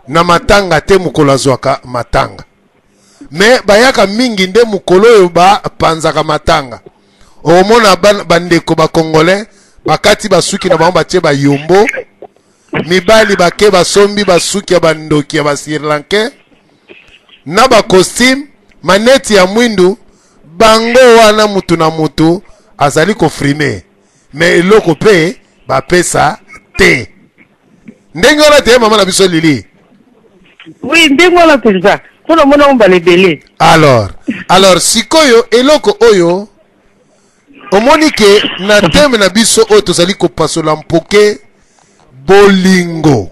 na matanga te mokolo azwaka matanga me bayaka mingi nde mokolo oyo bapanzaka matanga okomona bandeko ba congolais bakati basuki na bango batie bayombo mibali bake basombi basuki ya bandoki ya basirlanke na bacostume maneti ya mwindu bango wana mutu na mutu azali kofrime me eloko mpe bapesa te ndenge wana te mama na biso lili oui ndenge wana mpenza mpo namona yango mbala ebele alors alors sikoyo eloko oyo omoni ke na teme na biso oyo tozali kopasola mpoke bolingo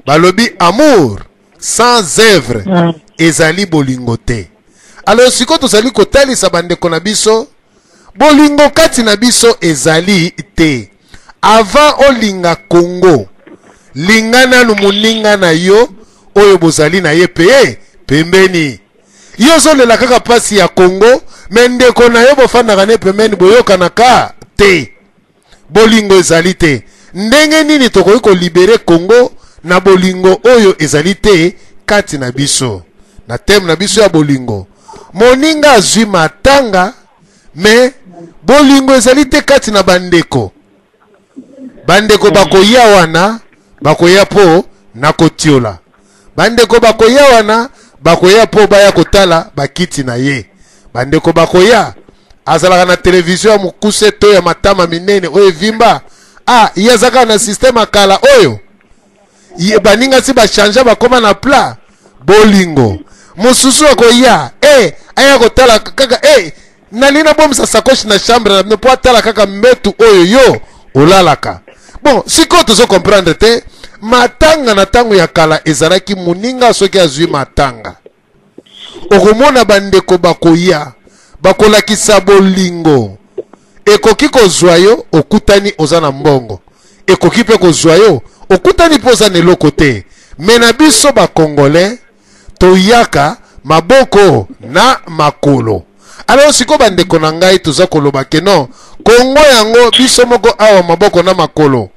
balobi amour sans œuvre mm. ezali bolingo te alors sikoyo tozali kotalisa bandeko na biso Bolingo kati na biso ezali te. Avant olinga Congo, linga nanu moninga na yo oyo bozali na ye pe pembeni. Yo ozolela kaka pasi ya Congo, mais ndeko na yo bofandaka ne pembeni boyokanaka te. Bolingo ezali te. Ndenge nini tokoki kolibere Congo na bolingo oyo ezali te kati na biso? Na thème na biso ya bolingo, moninga azwi matanga me bolingo ezali te kati na bandeko. Bandeko bakoya wana, bakoya mpo na kotiola. Bandeko bakoya wana, bakoya mpo baya kotala bakiti na ye. Bandeko bakoya, azalaka na televizio ya mokuse to ya matama minene oyo evimba. Ah, ye aza kaka na systeme ya kala oyo. Ye baninga si bachangea bakoma na plat. Bolingo. Mosusu akoya, eh, aya kotala kaka, eh, nalingi nabomisa sakoshi na chambre na bino mpo atala kaka mbetu oyo yo olalaka. Bon, sikoyo tozo comprendre te matanga na ntango ya kala ezalaki moninga soki azwi matanga okomona bandeko bakoya bakolakisa bolingo ekoki kozwa yo okutani oza na mbongo ekoki mpe kozwa yo okutani mpe oza na eloko te me na biso bakongolais toyaka maboko na makolo alors sikoyo bandeko na ngai toza koloba ke non kongo yango biso moko awa maboko na makolo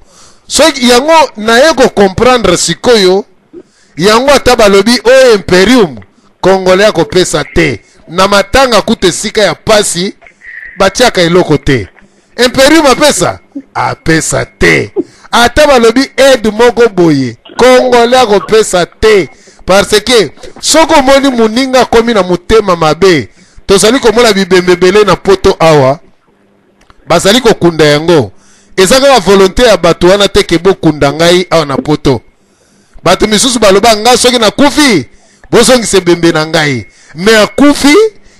soki yango naye kocomprendre sikoyo yango ata balobi oyo imperium congolais akopesa te na matanga kutu esika ya pasi batiaka eloko te imperium apesa apesa te ata balobi aide moko boye congolais akopesa te parce que soki omoni moninga akomi na motema mabe tozali komona bibembe ebele na poto awa bazali kokunda yango eza kaka volonte ya bato wana te ke bokunda ngai awa na poto bato misusu baloba ngai soki nakufi bozongisa ebembe na ngai me akufi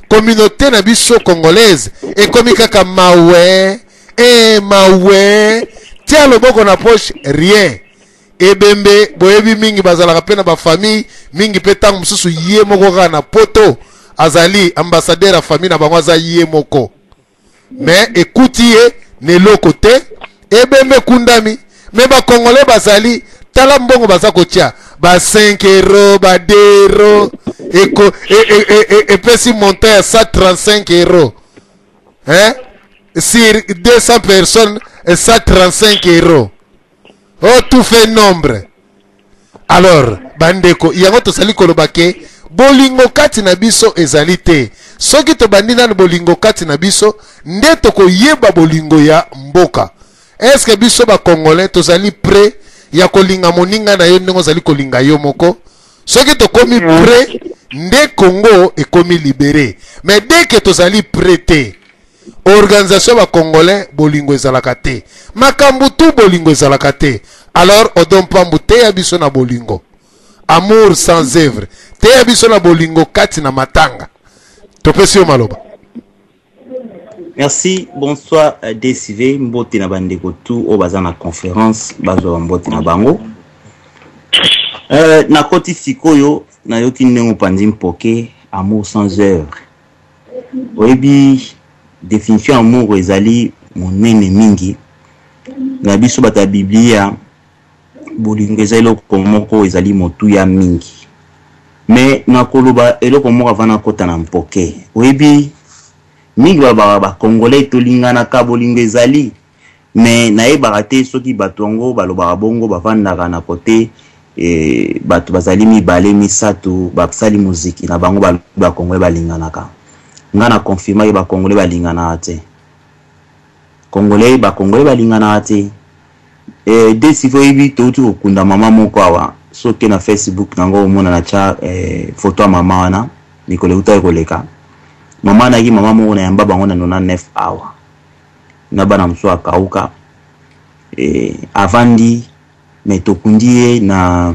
communauté na biso congolaise ekomi kaka mawe e mawe tia loboko na poche rien ebembe boyebi mingi bazalaka mpe na bafamille mingi mpe ntango mosusu ye moko kaka na poto azali ambassadeur ya famille na bango aza ye moko me ekuti ye na eloko te ebembe ekundami me bakongole bazali tala mbongo baza kotia ba 5 euro ba 2 euro eko epesi e, e, e, montant ya 135 euro hein? sur 200 personnes 135 euro oh tout fait nombre alors bandeko yango tozali koloba ke bolingo kati na biso ezali te soki tobandi nanu bolingo kati na biso nde tokoyeba bolingo ya mboka eske biso bakongolais tozali près ya kolinga moninga na yo ndenge ozali kolinga yo moko soki tokomi près nde congo ekomi libere mais dès que tozali près te organisation ba congolais bolingo ezalaka te makambo tu bolingo ezalaka te alors odon mpambu teya biso na bolingo amour sans œuvre teya biso na bolingo kati na matanga topesi yo maloba. Merci, bonsoir euh, DCV, mbote na bandeko tout oyo baza na conférence, bazwa ba mbote na bango. Euh, nakoti sikoyo nayoki ndenge opanzi mpoke amour sans heure. Oyebi définition ya amour ezali monene mingi na biso bato ya Biblia bolingo eza eloko moko ezali motuya mingi me nakoloba eloko moko avant nakota na mpoke oyebi mingi balobaka ba congolais tolinganaka bolingo ezali me nayebaka te soki bato yango balobaka bongo bavandaka na kote e, bato bazali mibale misato basali moziki na bango balobi ba congolais balinganaka nga na confirmaki ba congolais balinganaka te congolais ba congolais balinganaka te Eh, Desi oyebi touti kokunda mama moko awa soki na Facebook nango omona na tya eh, foto ya mama wana mikolo eutaki koleka mama anaki mama moko na yamba bango na 99 awa na bana mosusu akauka eh, avandi me tokundi ye na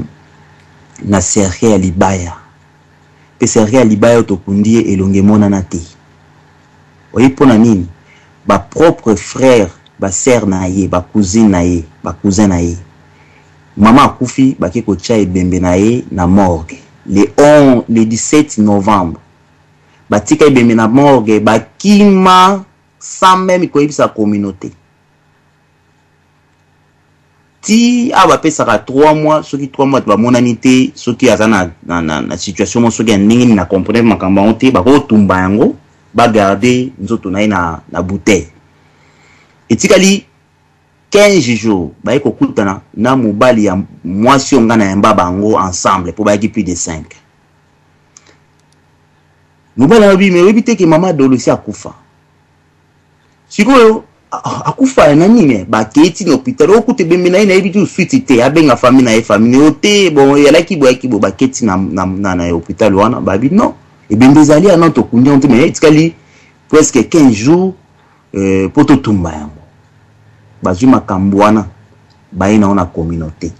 na cercueil ya libaya mpe cercueil ya libaya oyo tokundi ye elongi emonana te Oyebi pona nini? Ba propre frère, ba sœur na ye, ba cousine na ye, ba cousin na ye. Maman akufi bake kotia ebembe na ye na morgue le 11, le 17 novembre. Batika ebembe na morgue bakima sans meme koyebisa communauté. Ti awa bapesaka 3 mois, soki 3 mois bato bamonani te, soki aza na, na, na, na situation moko soki ya ndenge nini na comprendre makambo yango te, bakotumba yango bagarde nzoto na ye na, na bouteille. Etikali 15 jours baye kokutana na mobali ya mwasi oyo ngai nayamba bango ensemble mpo bayaki plus de 5. Mobali alobi me oyebi te ke mama Dolosi akufa. Sikoyo akufa na nini? Bakei ti na hôpital okuta ebembe na ye, nayebi ti suite te, abenga famille na ye, famille oyo te, bon eyalaki boye ayaki boye, bakei ti na, na, na, na hôpital wana, babi non, ebembe ezali ya non, tokundi yango te, mais etikali presque 15 jours euh, mpo totumba yango. Bazwi makambo wana baye nango na communauté.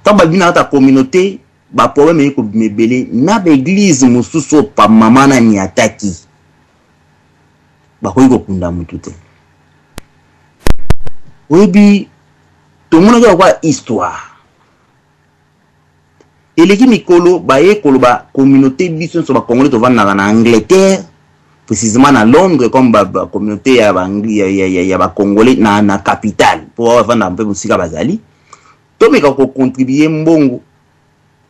Ntango babimi na kati ya communauté, baproblème eye kobima ebele na baeglise mosusu oyo pa mama nani ataki bakoki kokunda mutu te. Oyebi, tomonaki lokola histoire eleki mikolo, baye koloba communauté biso nyonso bacongolais tovandaka na Angleterre, précisément na Londres, comme ba, ba communauté ya ba ya, ya, ya, ya bacongolais na, na capitale, mpo bavandaka mpe mosika bazali, tomeka kocontribue mbongo,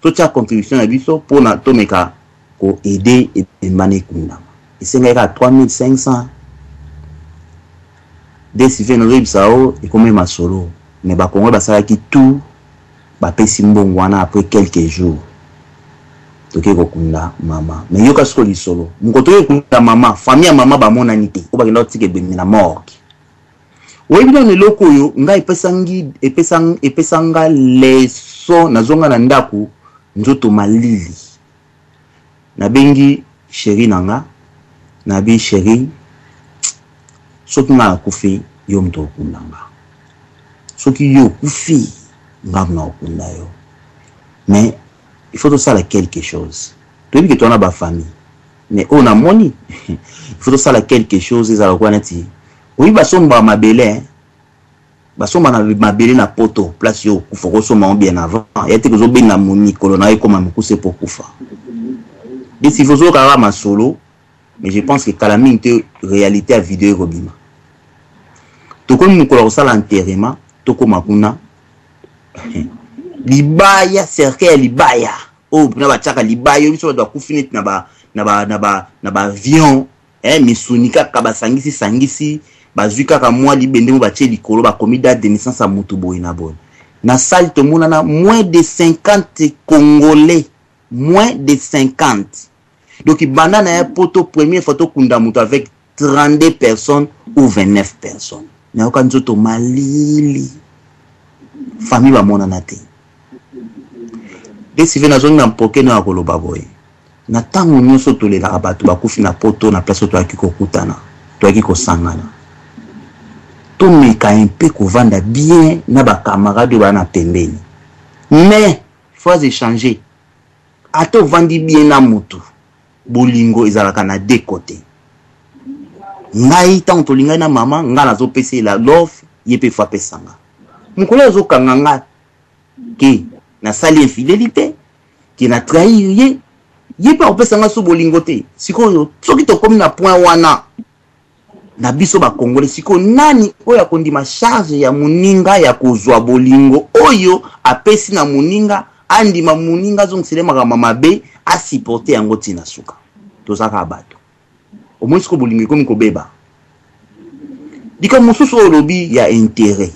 totia contribution na biso mpona tomeka koaide ebemba na ekundama. Esengaki kaka 3500 desive nazoyebisa yo ekomi masolo me bakongo basalaki tout bapesi mbongo wana après quelques jours toke kokunda mama me yoka siko lisolo moko toke kokunda mama famille ya mama bamonani te oyo bakenda kotika ebembe na morgue Oyebi nanu eloko oyo nga epesangi epesa epesa nga leçon nazonga na ndaku nzoto malili nabengi cherie na nga nabi cherie soki nga nakufi yo moto okunda nga soki yo okufi nga na okunda yo mais il faut tosala quelque chose toyebi ke towana ba famille mais oyo namoni il faut tosala quelque chose ezala lokola neti oyebi basombaka mabele hein? Basomba na mabele na poto place yo okufa okosomba yango bien avant ya te kozobenda mikolo na yo ekoma mikuse mpo okufa desi ozoyoka kaka masolo mais je pense que kala mingi te réalité ya video ekobima tokomi mokolo ya kosala enterrement tokoma kuna libaya cercueil ya libaya oyo mpena batiaka libaya biso bato bakufi neti na ba na ba na ba na ba avion eh, misuni kaka basangisi sangisi bazwi kaka mwa libende mo batie likolo bakomi date de naissance ya mutu boye na boye na salle tomonana moins de 50 congolais moins de 50 donc banda na ya poto première fois tokunda moto avec 32 personnes ou 29 personnes nayoka nzoto malili famille bamonana te desive nazongi na mpoke no ya koloba boye Na tango nioso tolelaka bato bakufi na poto na place oyo toyaki kokutana, toyaki kosangana. Tomeka un peu kovanda bien na ba camarades oyo baza na pembeni. Mais phrase echanger, ata ovandi bien na mutu, bolingo ezalaka na deux cotes. Ngai ntango tolingani na mama, ngai nazopesa ye la love, ye mpe fo apesa nga. Mokolo azokanga nga ke nasali infidelite, ke na trahir ye, ye mpe akopesa nga so bolingo te. Sikoyo soki tokomi na point wana na biso ba congolais, sikoyo nani oyo akondima charge ya moninga ya kozwa bolingo oyo apesi na moninga, andima moninga azongisele makambo mabe, asupporte yango ti na suka? Toza kaka bato. Omoni sikoyo bolingo ekomi kobeba. Likambo mosusu oyo olobi ya interet,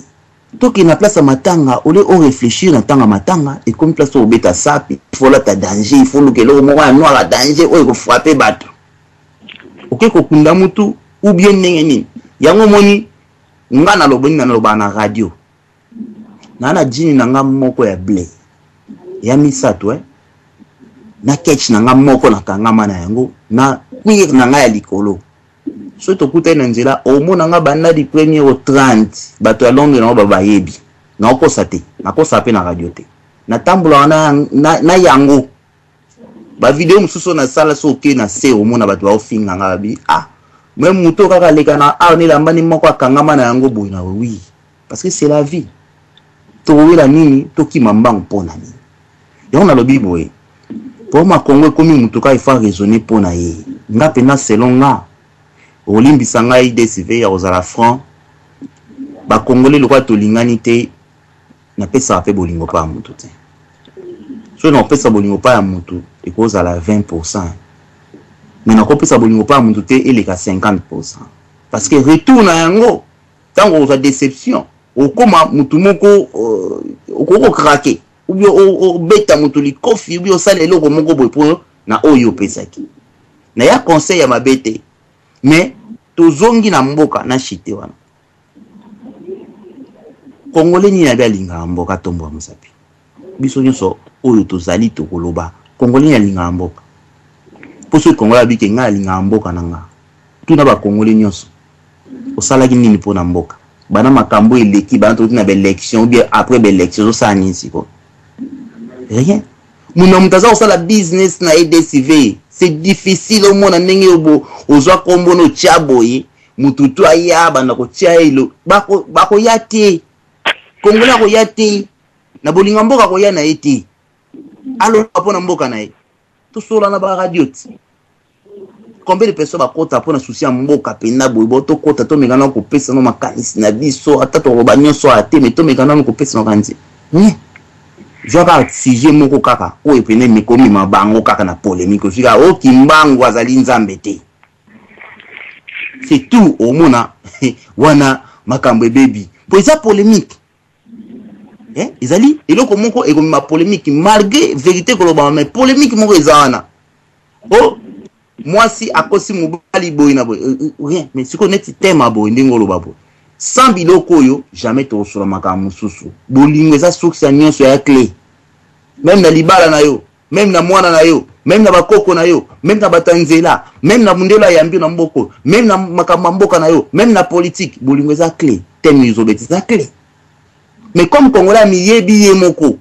tokende na place ya matanga, au lieu o réfléchir na ntango ya matanga, ekomi place oyo obeta sape, il faut olata danger, il faut oluka eloko moko ya noir ya danger oyo ekofrappe bato, oke kokunda mutu ou bien ndenge nini. Yango omoni nga naloba nini, nalobaka na radio naa na jini na nga moko ya ble ya misato na ketch na nga moko nakangama na yango na cuir na nga ya likolo. Soki tokutani na nzela, omona nga banda du premier au 30, bato ya Londres nango bayebi nakokosa te, nakosa mpe na radio te, natambolaka na yango. Bavideo mosusu oyo nasala, so oke na se omona bato baofinga nga, babi ah me moto kaka aleka na awa na elambani moko akangama na yango boye na oui, parce que c'est la vie. Tokowela nini, tokima mbangu mpo na nini? Yango nalobi boye, po makongo ekomi motu kaka ifo raisonner mpo na ye. Nga mpena selon nga, olimbisa ngai DSV ya kozala franc, bakongole lokola tolingani te, napesaka mpe bolingo mpa ya motu te. Soki nakopesa bolingo mpa ya motu ekozala 20%, mais nakopesa bolingo mpa ya motu te eleka 50%, parce que retour na yango ntango okozwa déception, okoma motu moko okoki kokrake ou bien obeta motu likofi ou bien osala eloko moko boye mpo na oyo opesaki. Na ya conseil ya mabe te, mais tozongi na mboka na chite wana. Congolais nini abi alingaka mboka? Tomboka mosapi. Biso nyonso oyo tozali tokoloba, Congolais nini alingaka mboka? Mpo soki Congolais abike ngai alingaka mboka na nga, tuna bakongolais nyonso, osalaki nini mpo na mboka? Bana makambo eleki, bana tokoti na baélection ou bien après baélection, ozosala nini sikoyo? Rien. Muna moto aza kosala business na ye DSV, c'est difficile omona ndenge ozwa nkombo na otya boye, motu tu aya banda kotia elo, bakoya te. Congolais akoya te na bolingo ya mboka, akoya na ye te aloba mpo na mboka na ye. Tosola na baradio ti combien de personnes bakota mpo na souci ya mboka mpenza boye? Bo tokota, tomeka nano kopesa no makanisi na biso, ata tokoloba nyonso aya te, me tomeka nano kopesa makanisi. Zwa kaka sujet moko kaka oyo pene ekomema bango kaka na polémique, ozwi kaka o Kimbangu azali nzambe te, c'est tout. Omona wana makambo ebebi po eza polémique. Ezali eloko moko ekomema polémique malgré vérité kolobama, mais polémique moko eza wana. O mwasi akosi mobali boye na boye, rien. Mais sikoyo neti tema boye, ndenge oloba boye, sans biloko oyo jamais tokosola makambo mosusu. Bolingo eza source ya nyonso, ya clé, même na libala na yo, même na mwana na yo, même na bakoko na yo, même na bato ya nzela, même na mundelo ayambi na mboko, même na makambo ya mboka na yo, même na politique. Bolingo eza clé, thème izobeti eza clé. Mais comme Congolais amiyebi ye moko,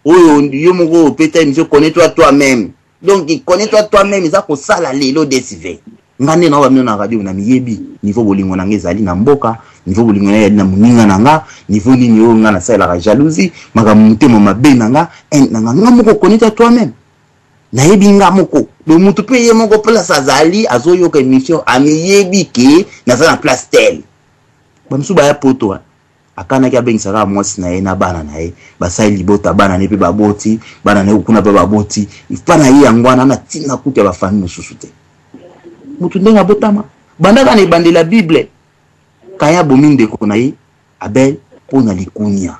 oyo yo moko opeta émission connais-toi toi-même, donc connais-toi toi-même eza kosala lelo DSV. Nga nde naoba bino na radio, na miyebi niveau bolingo na nga ezali na mboka, niveau bolingo na ezali na moninga na nga, niveau nini oyo nga nasalelaka jalousie, makambo motema mabe na nga, haine na nga. Nga moko, connais-toi toi-même, nayebi nga moko. Donc motu mpe ye moko place azali azoyoka émission, amiyebi ke naza na place telle. Bamosusu baya poto, akanaki abengisa kaka mwasi na ye na bana na ye, basali libota, bana na ye mpe baboti bana na ye kuna mpe baboti mpa na ye. Yango wana na ntina kutu ya bafamille mosusu te. Motu ndenge abotama bandaka na ebandeli ya Bible, Kayin abomi ndeko na ye Abel mpo na likunia.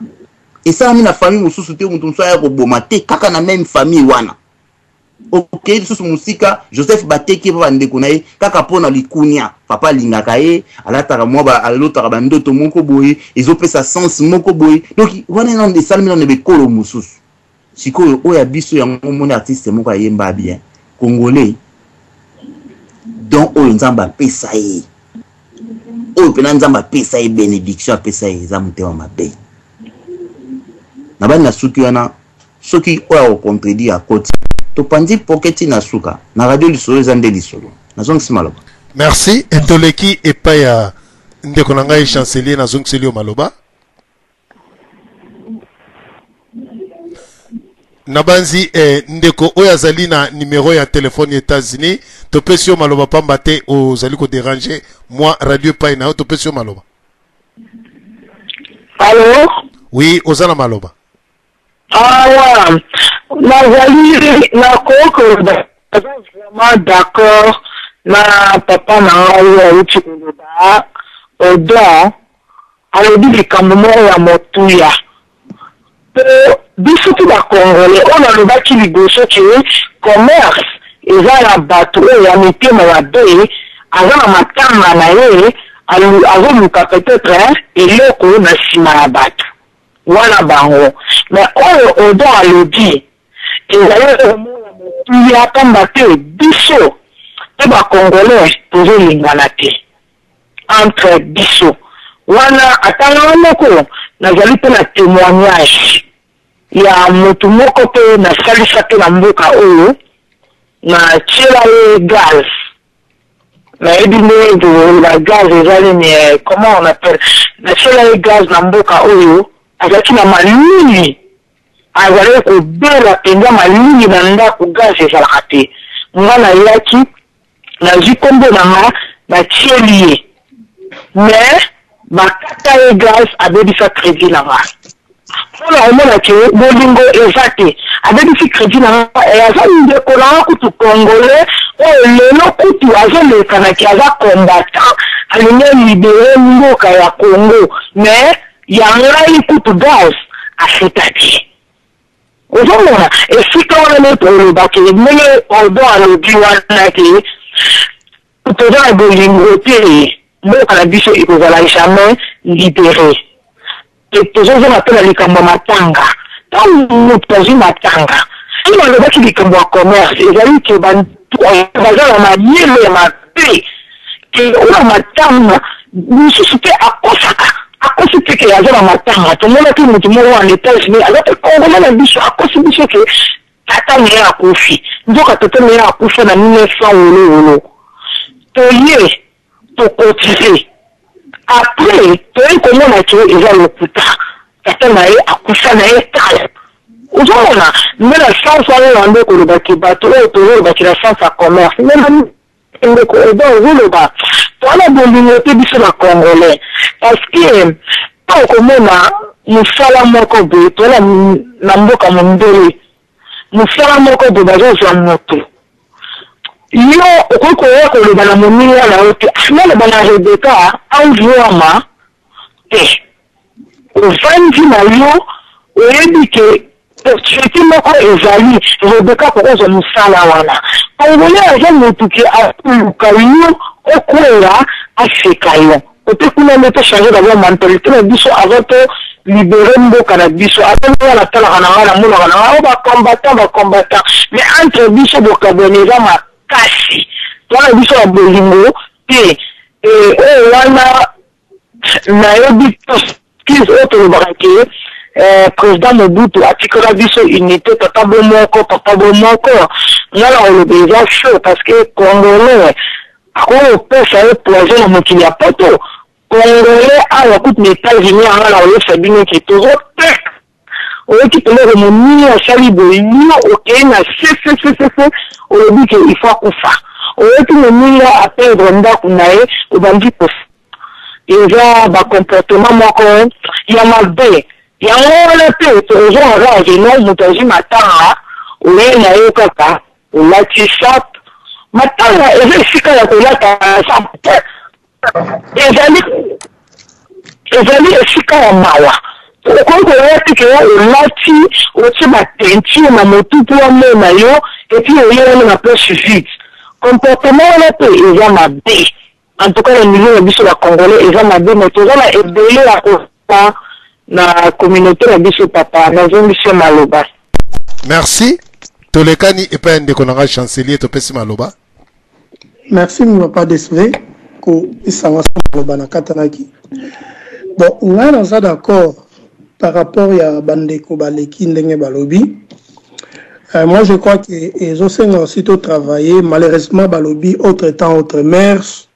Esalami na famille mosusu te, motu mosusu aya koboma te, kaka na même famille wana. Okei lisusu mosika, Joseph bateki ye mpo bandeko na ye kaka mpo na likunia. Papa alingaka ye, alataka mwa, alotaka bandoto moko boye ezopesa sens moko boye. Donc wana nano esalami nano bekolo mosusu. Sikoyo oyo ya biso, yango omoni artiste moko ayemba bien, Congolais don oyo Nzambe apesa ye, oyo mpena Nzambe apesa ye, bénédiction apesa ye, eza motema mabe. Na bani na suki wana, soki oyo akocontredire akoti, topanzi poke ti na suka na radio. Lisolo eza nde lisolo. Nazongisi maloba. Merci. Toleki epai ya ndeko na ngai chancelier, nazongiseli yo maloba. Nabanzi ndeko oyo azali na numero ya telefone ya États-Unis, topesi yo maloba pamba te ozali kodéranger mwa radio epai na yo, topesi yo maloba. Allo? Oui, oza na maloba. Awa nazali, nakoki koloba naza vraiment d'accord na papa na ngai oyo awuti koloba. Odon alobi likambo moko ya motuya po biso ti ba congolais oyo nalobaki liboso ke commerce eza ya bato oyo ya mitema mabe, aza na matanga na ye, azoluka peut-etre eloko na sima ya bato wana bango. Mais oyo Odon alobi ezali eloko moko ya motuya pamba te biso pe ba congolais tozolingana te entre biso wana. Ata nga moko nazali pe na temoignage ya mutu moko pe nasalisa pe na mboka oyo, natiela ye gaz. Nayebi ndenge tokoloba gaz eza nini, comment on appelle, natiela ye gaz na mboka oyo, azalaki na malili, azalaki kobela mpenza malili na ndako, gaz ezalaka te. Nga nayaki, nazwi kombo na nga, natieli ye, mais bakata ye gaz, abebisa credit na nga. Mpona komona ke bolingo eza te, abebisi credit na nga. Aza ndeko na nga kutu congolais oyo lelo kutu azoleka na ke aza combattant, alingi alibere mboka ya Congo, mais ya ngai kutu gaz afuta te. Ozomona esika wana nde toloba ke ndenge Odon alobi wana ke toza na bolingo te, mboka na biso ekozala jamais libere. Tozozonga mpe na likambo ya matanga. Ntango moto azwi matanga, ntango alobaki likambo ya commerce, ezali ke bato baza na mayele ya mabe ke oyo matanga mosusu mpe akosaka, akosi te ke aza na matanga. Tomonaki moto moko en États-Unis, aza mpe congolais na biso, akosi biso ke tata na ye akufi, nzoka tata na ye akufa na 1900 wolowolo. Toye tokotize, après toyei komona ke eza lokuta, tata na ye akufa na ye kala. Ozomona nde na sens wana oyo nde koloba ke bato oyo tozolobaki na sens ya commerce nde na ndeko Odon ozoloba, toza na bolingo te biso ba congolais, parce que ntango komona mosala moko boye, toza na mboka mondele, mosala moko boye bazozwa moto, yo okoki koya koloba na moninga na yo te, naloba na Rebeka anzwama te. Ovandi na yo, oyebi ke opportunité moko ezali, Rebeka akoki kozwa mosala wana. Congolais aza motu ke akoluka yo okweya, aseka yo. Kote kuna nde to changer d'abord mentalité na biso avant to libérer mboka na biso. Ata nga natalaka na ngai, namonaka na ngai, oh, ba combattant, ba combattant, mais entre biso bokabwani eza makasi. Toza na biso ya bolingo te. Oyo wana nayebi excuse oyo tolobaka ke président Mobutu atikela biso unité, papa bo moko, papa bo moko. Nga na koloba eza faux, parce que congolais akoki kopesa ye poison na mokili ya poto. Congolais awa kutu na États-Unis, anga na koyebisa bino ke tozoteka. Oyoki eloko moninga asali boye, yo okei na ccccc, olobi ke il faut akufa. Oyoki moninga aperdre ndako na ye, obandi kosa. Eza bacomportement moko ya mabe. Yango wana mpe tokozonga kaka keno moto azwi matanga, oye na yo kaka olati sape. Matanga eza esika ya kolata sape te, ezali esika ya mawa. Okoki koya te ke olati, otie bateinture na motu mpo amona yo, et puis oye wana na place vide. Comportement wana mpe eza mabe. En tout cas na niveau na biso ba congolais eza mabe, mais toza na ebele ya kosala na communauté na biso. Papa, nazongisi yo maloba. Merci. Tolekani epai ya ndeko na ngai chancelier, topesi maloba. Merci papa DSV kopesanga maloba na katanaki. Bon, ngai naza d'accord par rapport ya bandeko baleki ndenge balobi. Moi je crois que ezosenga aussi to travailler. Malheureusement balobi autre temps autre mœurs.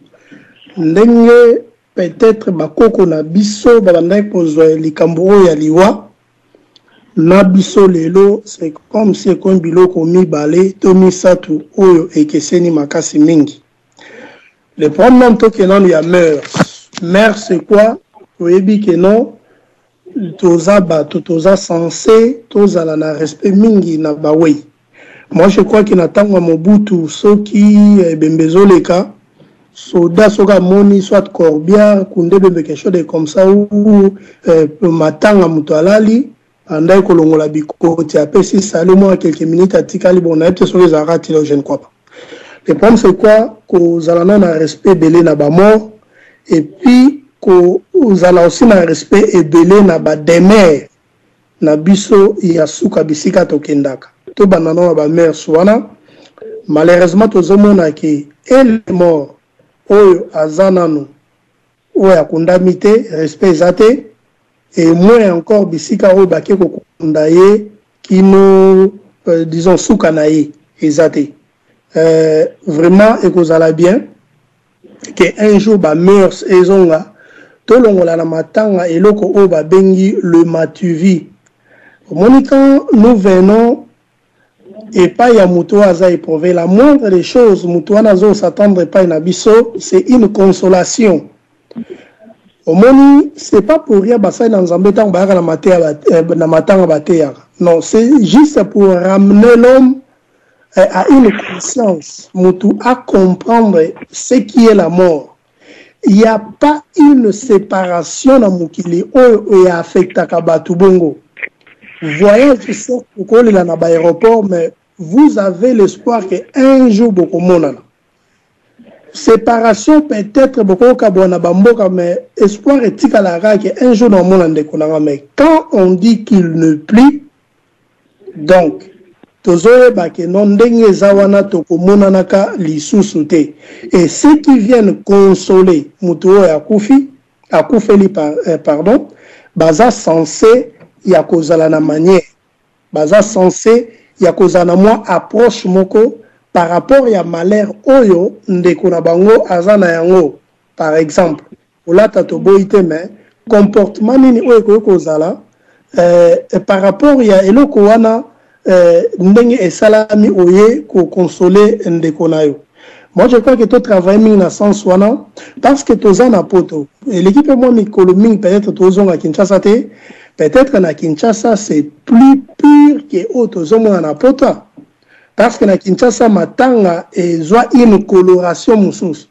Ndenge peut-etre ba koko na biso ba bandaki kozwa likambo oyo ya liwa na biso lelo, c'est comme si ekomi biloko mibale to misatu oyo ekeseni makasi mingi. Le problème nanu tokende nanu ya mœurs. Mœurs c'est quoi? Toyebi que non toza bato toza sense tozala na respect mingi na baweyi. Moi je crois que na tango ya Mobutu soki ebembe ezoleka soda soki amoni soit corbière kunde ebembe quelque chose de comme ça ou euh, matanga moto alali andaki kolongola bikoti apesi salut mwa quelques minutes atikali bon nayebi te soki ezalaka tilo je ne crois pas. Le problème c'est quoi kozala na na respect ebele na ba mort et puis kozala aussi na respect ebele na ba demeure na biso ya suka bisika tokendaka. Tobanda nano na ba mœurs wana. Malheureusement tozomona ke et le mort oyo aza nanu oyo akundami te respect eza te et moins encore bisika oyo bake kokunda ye kino euh, disons suka na ye eza te. Euh, vraiment ekozala bien que un jour ba mœurs ezonga tolongola na matanga eloko oyo babengi le matuvi. Omoni quand nous venons epai ya moto oyo aza éprouvé, la moindre des choses moto wana azo s'attendre epai na biso c'est une consolation. Omoni c'est pas pour rien basali na Nzambe ntango bayaka na mateya eh, na matanga bateyaka. Non, c'est juste pour ramener l'homme eh, à une conscience, mutu a comprendre ce qui est la mort. Il n'y a pas une séparation na mokili oyo e affectaka batu bongo. Voyage certes okolela na ba aéroport mais vous avez l'espoir que un jour bokomonana. Séparation peut-être bokokabwana na ba mboka mais espoir etikalaka kaka que un jour nakomona ndeko na nga mais quand on dit qu'il ne plus Donc tozoyeba ke non ndenge eza wana tokomonanaka lisusu te et ceux qui viennent consoler mutu oyo akufi akufeli par, eh, pardon baza sense ya kozala na manière baza sense ya kozala na mwa approche moko par rapport ya malheur oyo ndeko na bango aza na yango par exemple Kolata toboyi te mais comportement nini oyo ekoki kozala eh, par rapport ya eloko wana eh, ndenge esalami oye ko consoler ndeko na yo. Moi je crois que to travailler mingi na sens wana parce que toza na poto eleki mpe mwa mikolo mingi peut-être tozonga Kinshasa te peut-être na Kinshasa c'est plus pur que oyo tozomona na poto parce que na Kinshasa matanga ezwa une coloration mosusu.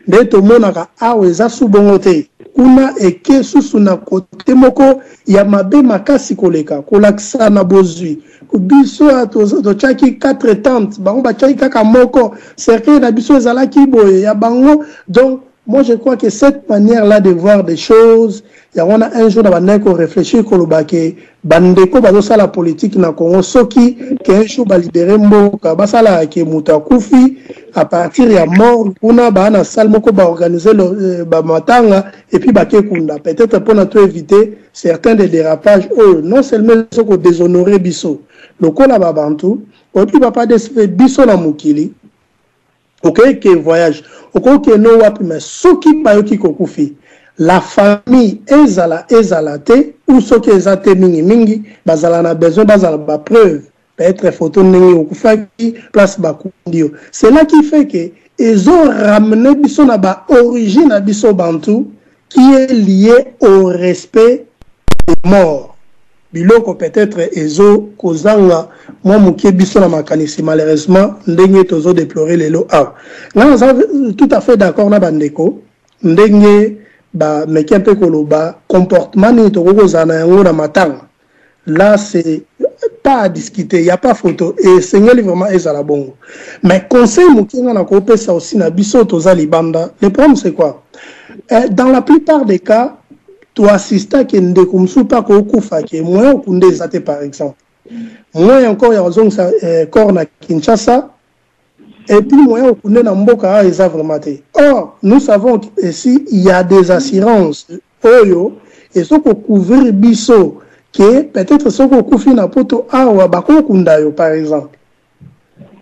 Nde tomonaka awa eza su bongo te. Kuna eke susu na cote moko ya mabe makasi koleka. Kolakisa na bozui. Biso totiaki 4 tentes, bango batiaki kaka moko. Cercueil na biso ezalaki boye, ya bango. Donc, moi je crois que cette manière là de voir des choses, yango wana un jour na bandaki ko reflechir koloba ke ba ndeko bazo sala politique na Congo soki ke un jour ba libere mboka basalaka ke moto akufi à partir ya morgue kuna ba na salle moko ba organiser euh, ba matanga et puis bake kunda peut-être pona to éviter certains des dérapages oyo non seulement ezo ko déshonorer biso lokola ba bantu oyebi papa DSV biso na mokili Okeyi ke voyage okoki kende wapi mais soki bayoki kokufi la famille ezala ezala te ou soki eza te mingi mingi bazala na besoin bazala ba preuve peut etre photo ndenge okufaki place bakundi yo cela qui fait que ezo ramener biso na ba origine na biso bantu qui est lie au respect des morts Biloko peut etre ezo kozanga mwa mukie biso na makanisi malheureusement ndenge tozo deplorer lelo awa. Nga naza tout à fait d'accord na ba ndeko ndenge ba meki un peu koloba comportement nini tokoki kozala na yango na matanga. Là c'est pas à discuter, il y a pas photo et esengeli vraiment ezala bongo. Mais conseil mukie nga nako pesa aussi na biso toza libanda, le problème c'est quoi? Eh, dans la plupart des cas To assista ke ndeko mosusu pe akoki kufa ke moyen okunda eza te par exemple. Moyen encore ya kozongisa eh, corps na Kinshasa et puis moyen okunde na mboka awa eza vraiment te. Or nous savons ici il y a des assurances oyo ezo ko couvrir biso ke peut-être soki okufi na poto awa bakokunda yo par exemple.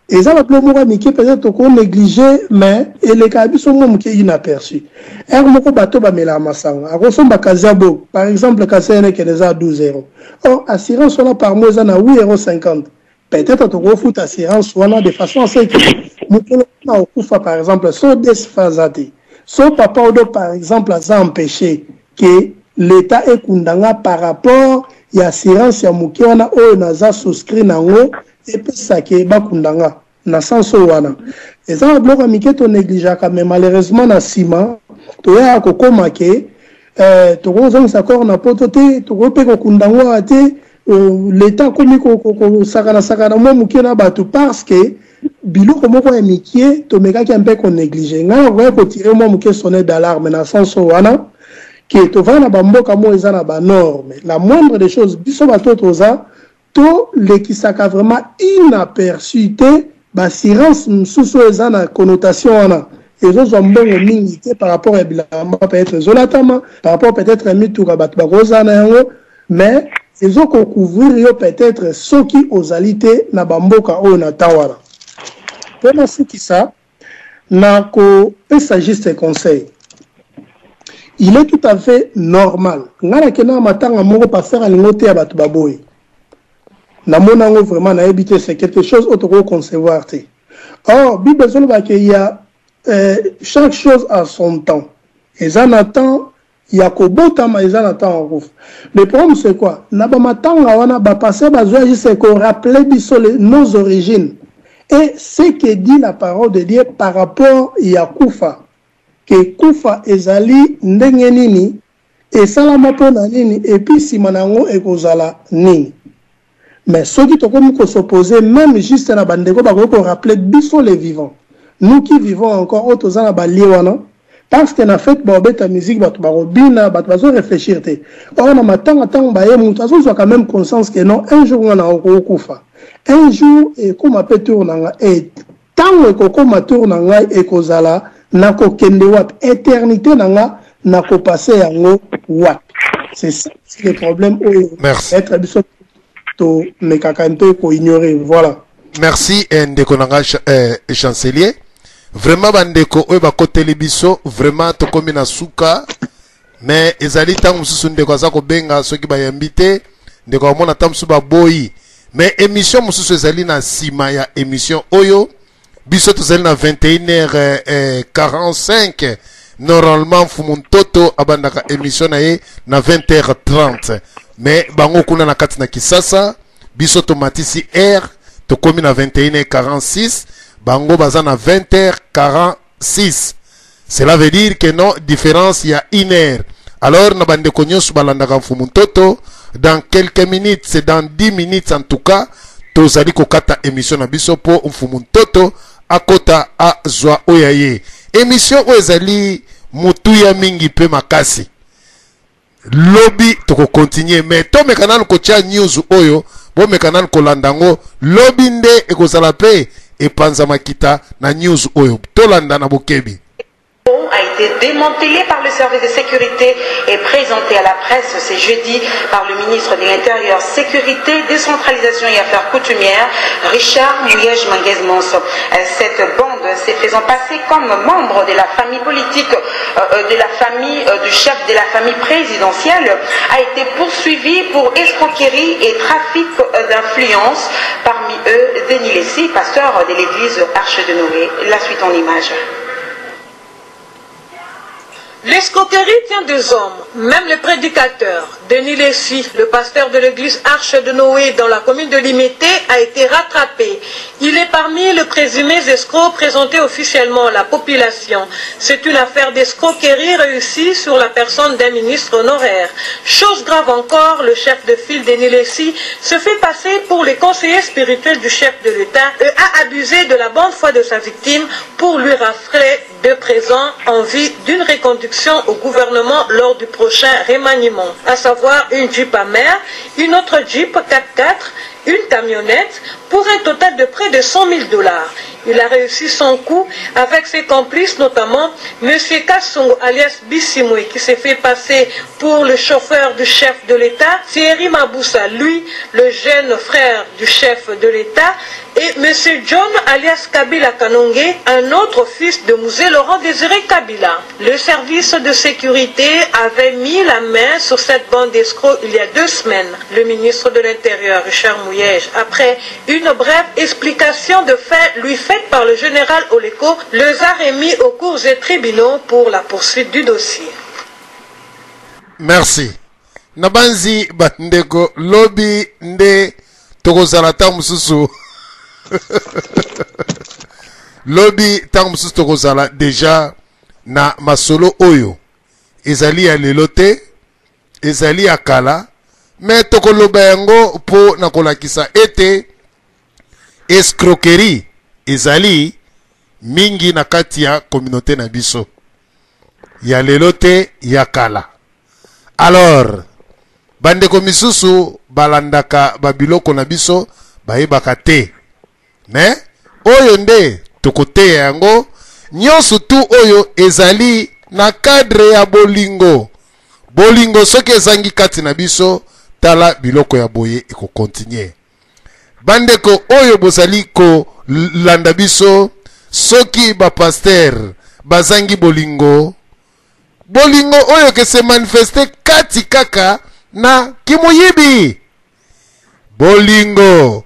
Eza ba biloko moko ya mike peut-etre toko negliger mais elekaka biso mwa moke inaperçu. Heure moko bato bamelaka masanga, akosomba casier ya bok, par exemple casier ya Heineken eza ya 12 euros, or assurance wana par mois eza na 8,50 euros. Peut-etre tokofuta assurance wana de façon à ce que mokolo wana okufa par exemple so DSF aza te, so papa Odo par exemple aza empeche que l'etat ekunda nga par rapport ya assurance ya moke wana oyo naza souscrit na yango epesa ke bakunda nga na sens oyo wana. Eza ba biloko ya mike to negligeaka mais malheureusement na sima toyaka kokoma ke eh, tokoki kozongisa corps na poto te, tokoki pe kokunda yango awa te, l'etat akomi kosakana sakana mwa moke na bato parce que biloko moko ya mikie tomekaki un peu ko negliger. Ngai nakokaki ko tirer mwa moke sonnette d'alarme na sens oyo wana ke tovanda na ba mboka moko eza na ba normes, la moindre des choses biso bato oyo toza To lekisaka vraiment inaperçu te ba assurance mususu oyo eza na connotation wana ezo zwa mbongo mingi te par rapport ya bilamba peut etre ezo latama, par rapport peut etre ya mituka batu bako zala na yango mais ezo ko couvrir yo peut etre soki ozali te na ba mboka oyo na temps wana. Po na sukisa na ko pesa juste conseil, il est tout à fait normal nga na kenda na matanga moko pasteur alingi oteya batu baboyi, na mona yango vraiment nayebi te, c'est quelque chose oyo tokoki concevoir te. Or bible ezoloba ke ya chaque chose à son temps, eza na temps ya kobotama eza na temps ya kokufa. Le problème c'est quoi? Na ba matanga wana ba pasteurs bazwa juste ko rappeler biso les, nos origines et ce que dit la parole de Dieu par rapport ya kufa, que kufa ezali ndenge nini, esalama mpo na nini et puis sima na yango ekozala nini. Mais soki tokomi ko s'opposer meme juste na ba ndeko bakoki ko rappeler biso les vivants, nous qui vivons encore oyo toza na ba lieux wana, parce que na fete bakobeta musique bato bakobina, bato bazo reflechir te. Or na matanga tango baye mutu azozwa quand meme conscience que non, un jour nga nakoki kokufa, un jour ekoma pe tour na nga, et tango ekokoma tour na ngai ekozala nakokende wapi, eternite na nga nako passer yango wapi? C'est ça aussi le problème oyo Merci. être biso tomekaka un peu ko ignorer, voilà. Merci eh, ndeko na nga eh, chancelier. Vraiment bandeko oyo bakoteli biso vraiment tokomi na suka, mais ezali ntango mosusu ndeko aza kobenga soki bayambi te, ndeko amona ntango mosusu baboyi, mais émission mosusu ezali na nsima ya émission oyo. Biso tozali na 21h45, normalement Mfumu Ntoto abandaka émission na ye na 20h30, mais bango kuna na kati na Kisasa biso tomatisi heure tokomi na 21h46, bango baza na 20h46. Cela veut dire que non, différence ya une heure. Alors na bandeko nyonso balandaka Mfumu Ntoto, dans quelques minutes, c'est dans 10 minutes en tout cas, tozali kokata émission na biso po Mfumu Ntoto akota azwa oyo ya ye. Émission oyo ezali motuya mingi pe makasi. Lobi tokokontinue, mais tomeka nanu kotia news oyo, bomeka nanu kolanda yango lobi nde ekozala pe epanza makita na news oyo, tolanda na bokebi. A été démantelé par le service de sécurité et présenté à la presse ce jeudi par le ministre de l'Intérieur, Sécurité, Décentralisation et Affaires coutumières, Richard Muyej Manguez Mons. Cette bande s'est faisant passer comme membre de la famille politique, de la famille du chef de la famille présidentielle, a été poursuivie pour escroquerie et trafic d'influence. Parmi eux, Denis Lessie, pasteur de l'église Arche de Noé. La suite en images. L'escroquerie tient des hommes, même les prédicateurs. Denis Lessie, le pasteur de l'église Arche de Noé dans la commune de Limete, a été rattrapé. Il est parmi les présumés escrocs présentés officiellement à la population. C'est une affaire d'escroquerie réussie sur la personne d'un ministre honoraire. Chose grave encore, le chef de file Denis Lessie se fait passer pour le conseiller spirituel du chef de l'État et a abusé de la bonne foi de sa victime pour lui rafler de présent en vue d'une reconduction au gouvernement lors du prochain remaniement, à savoir une Jeep Hammer, une autre Jeep 4x4, une camionnette, pour un total de près de 100 000 $. Il a réussi son coup avec ses complices, notamment M. Kassongo alias Bissimoué, qui s'est fait passer pour le chauffeur du chef de l'État, Thierry Maboussa, lui, le jeune frère du chef de l'État, et M. John alias Kabila Kanonge, un autre fils de Mouzé Laurent Désiré Kabila. Le service de sécurité avait mis la main sur cette bande d'escrocs il y a deux semaines. Le ministre de l'Intérieur, Richard Mouillège, après une brève explication de fait lui faite par le général Oleko, les a remis aux cours et tribunaux pour la poursuite du dossier. Merci. Nabanzi bandeko lobi nde tokozala ntango mosusu lobi ntango mosusu tokozala deja na masolo oyo ezali ya lelo te ezali ya kala me tokoloba yango mpo na kolakisa ete escroquerie ezali mingi na kati ya communauté na biso ya lelo te ya kala alors bandeko misusu balandaka babiloko na biso bayebaka te me oyo nde tokoteya yango nyonso tu oyo ezali na cadre ya bolingo bolingo soki ezangi kati na biso tala biloko ya boye ekokontinue bandeko oyo bozali kolanda biso soki bapaster bazangi bolingo bolingo oyo ke se manifeste kati kaka na kimoyibi bolingo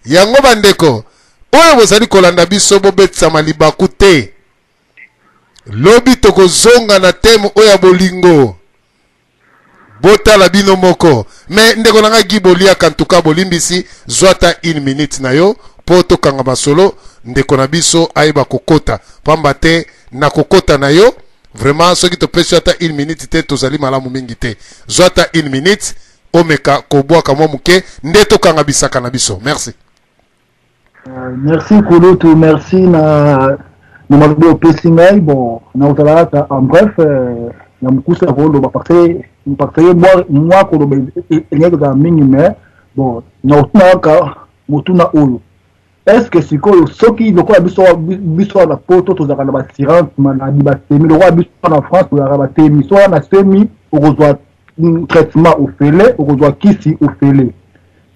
yango bandeko oyo bozali kolanda biso bobetisama libaku te lobi tokozonga na teme oyo ya bolingo botala bino moko me ndeko na ngai gi boliaka ntuka bolimbisi zwa ata une minute na yo mpo tokanga masolo ndeko na biso ayeba kokota pamba te na kokota na yo vraiment soki topesi yo ata une minute te tozali malamu mingi te zwa ata une minute omeka kobwaka mwa moke nde tokanga bisaka na biso merci Euh, merci kulutu merci na na maloba opesi ngai bon nakozala kaka en bref euh, na mokuse ya koloba parce que mwa koloba elingaki kozala mingi mais bon nakotuna kaka motuna oyo est ce que sikoyo soki lokola biso biso na poto tozalaka na baassurance maladi basemi lokola biso na france tozalaka basemi so wana semi okozwa traitement ofele okozwa kisi ofele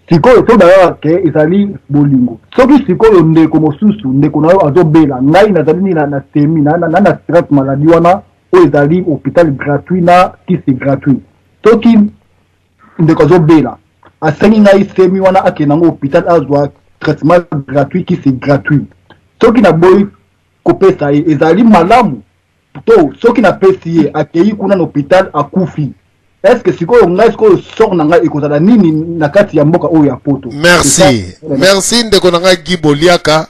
Sikoyo toyeba kaka ke ezali bolingo. Soki sikoyo ndeko mosusu, ndeko na yo azobela, ngai nazali nini na, na semi, na, na, na assurance maladie wana oyo ezali hopital gratuit na kisi gratuit. Soki ndeko azobela, asengi ngai semi wana akende yango hopital azwa traitement gratuit, kisi gratuit. Soki naboyi kopesa ye, ezali malamu? To soki napesi ye akeyi kuna na hopital akufi est ce que sikoyo ngai sikoyo sort na ngai ekozala nini na kati ya mboka oyo ya poto? Merci, merci ndeko na ngai Guy Boliaka,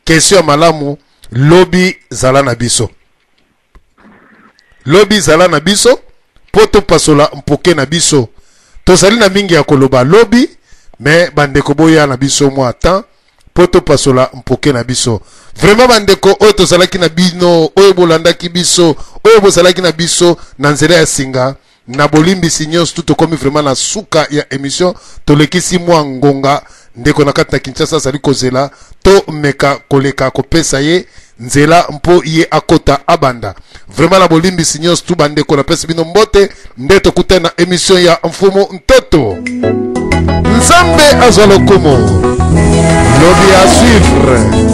question ya malamu. Lobi zala na biso, lobi zala na biso mpo topasola mpoke na biso. Tozali na mingi ya koloba lobi, me bandeko boya na biso mwa temps mpo topasola mpoke na biso. Vraiment bandeko oyo tozalaki na bino, oyo bolandaki biso, oyo bozalaki na biso na nzela ya singa, na bolimbisi nyonso tu tokomi vraiment na suka ya emission. Tolekisi mwa ngonga, ndeko na kati na Kinshasa azali kozela tomeka koleka kopesa ye nzela mpo ye akota abanda. Vraiment na bolimbisi nyonso tu bandeko, napesi bino mbote nde tokutani na emission ya Mfumu Ntoto. Nzambe azwa lokumu. Lobi à suivre.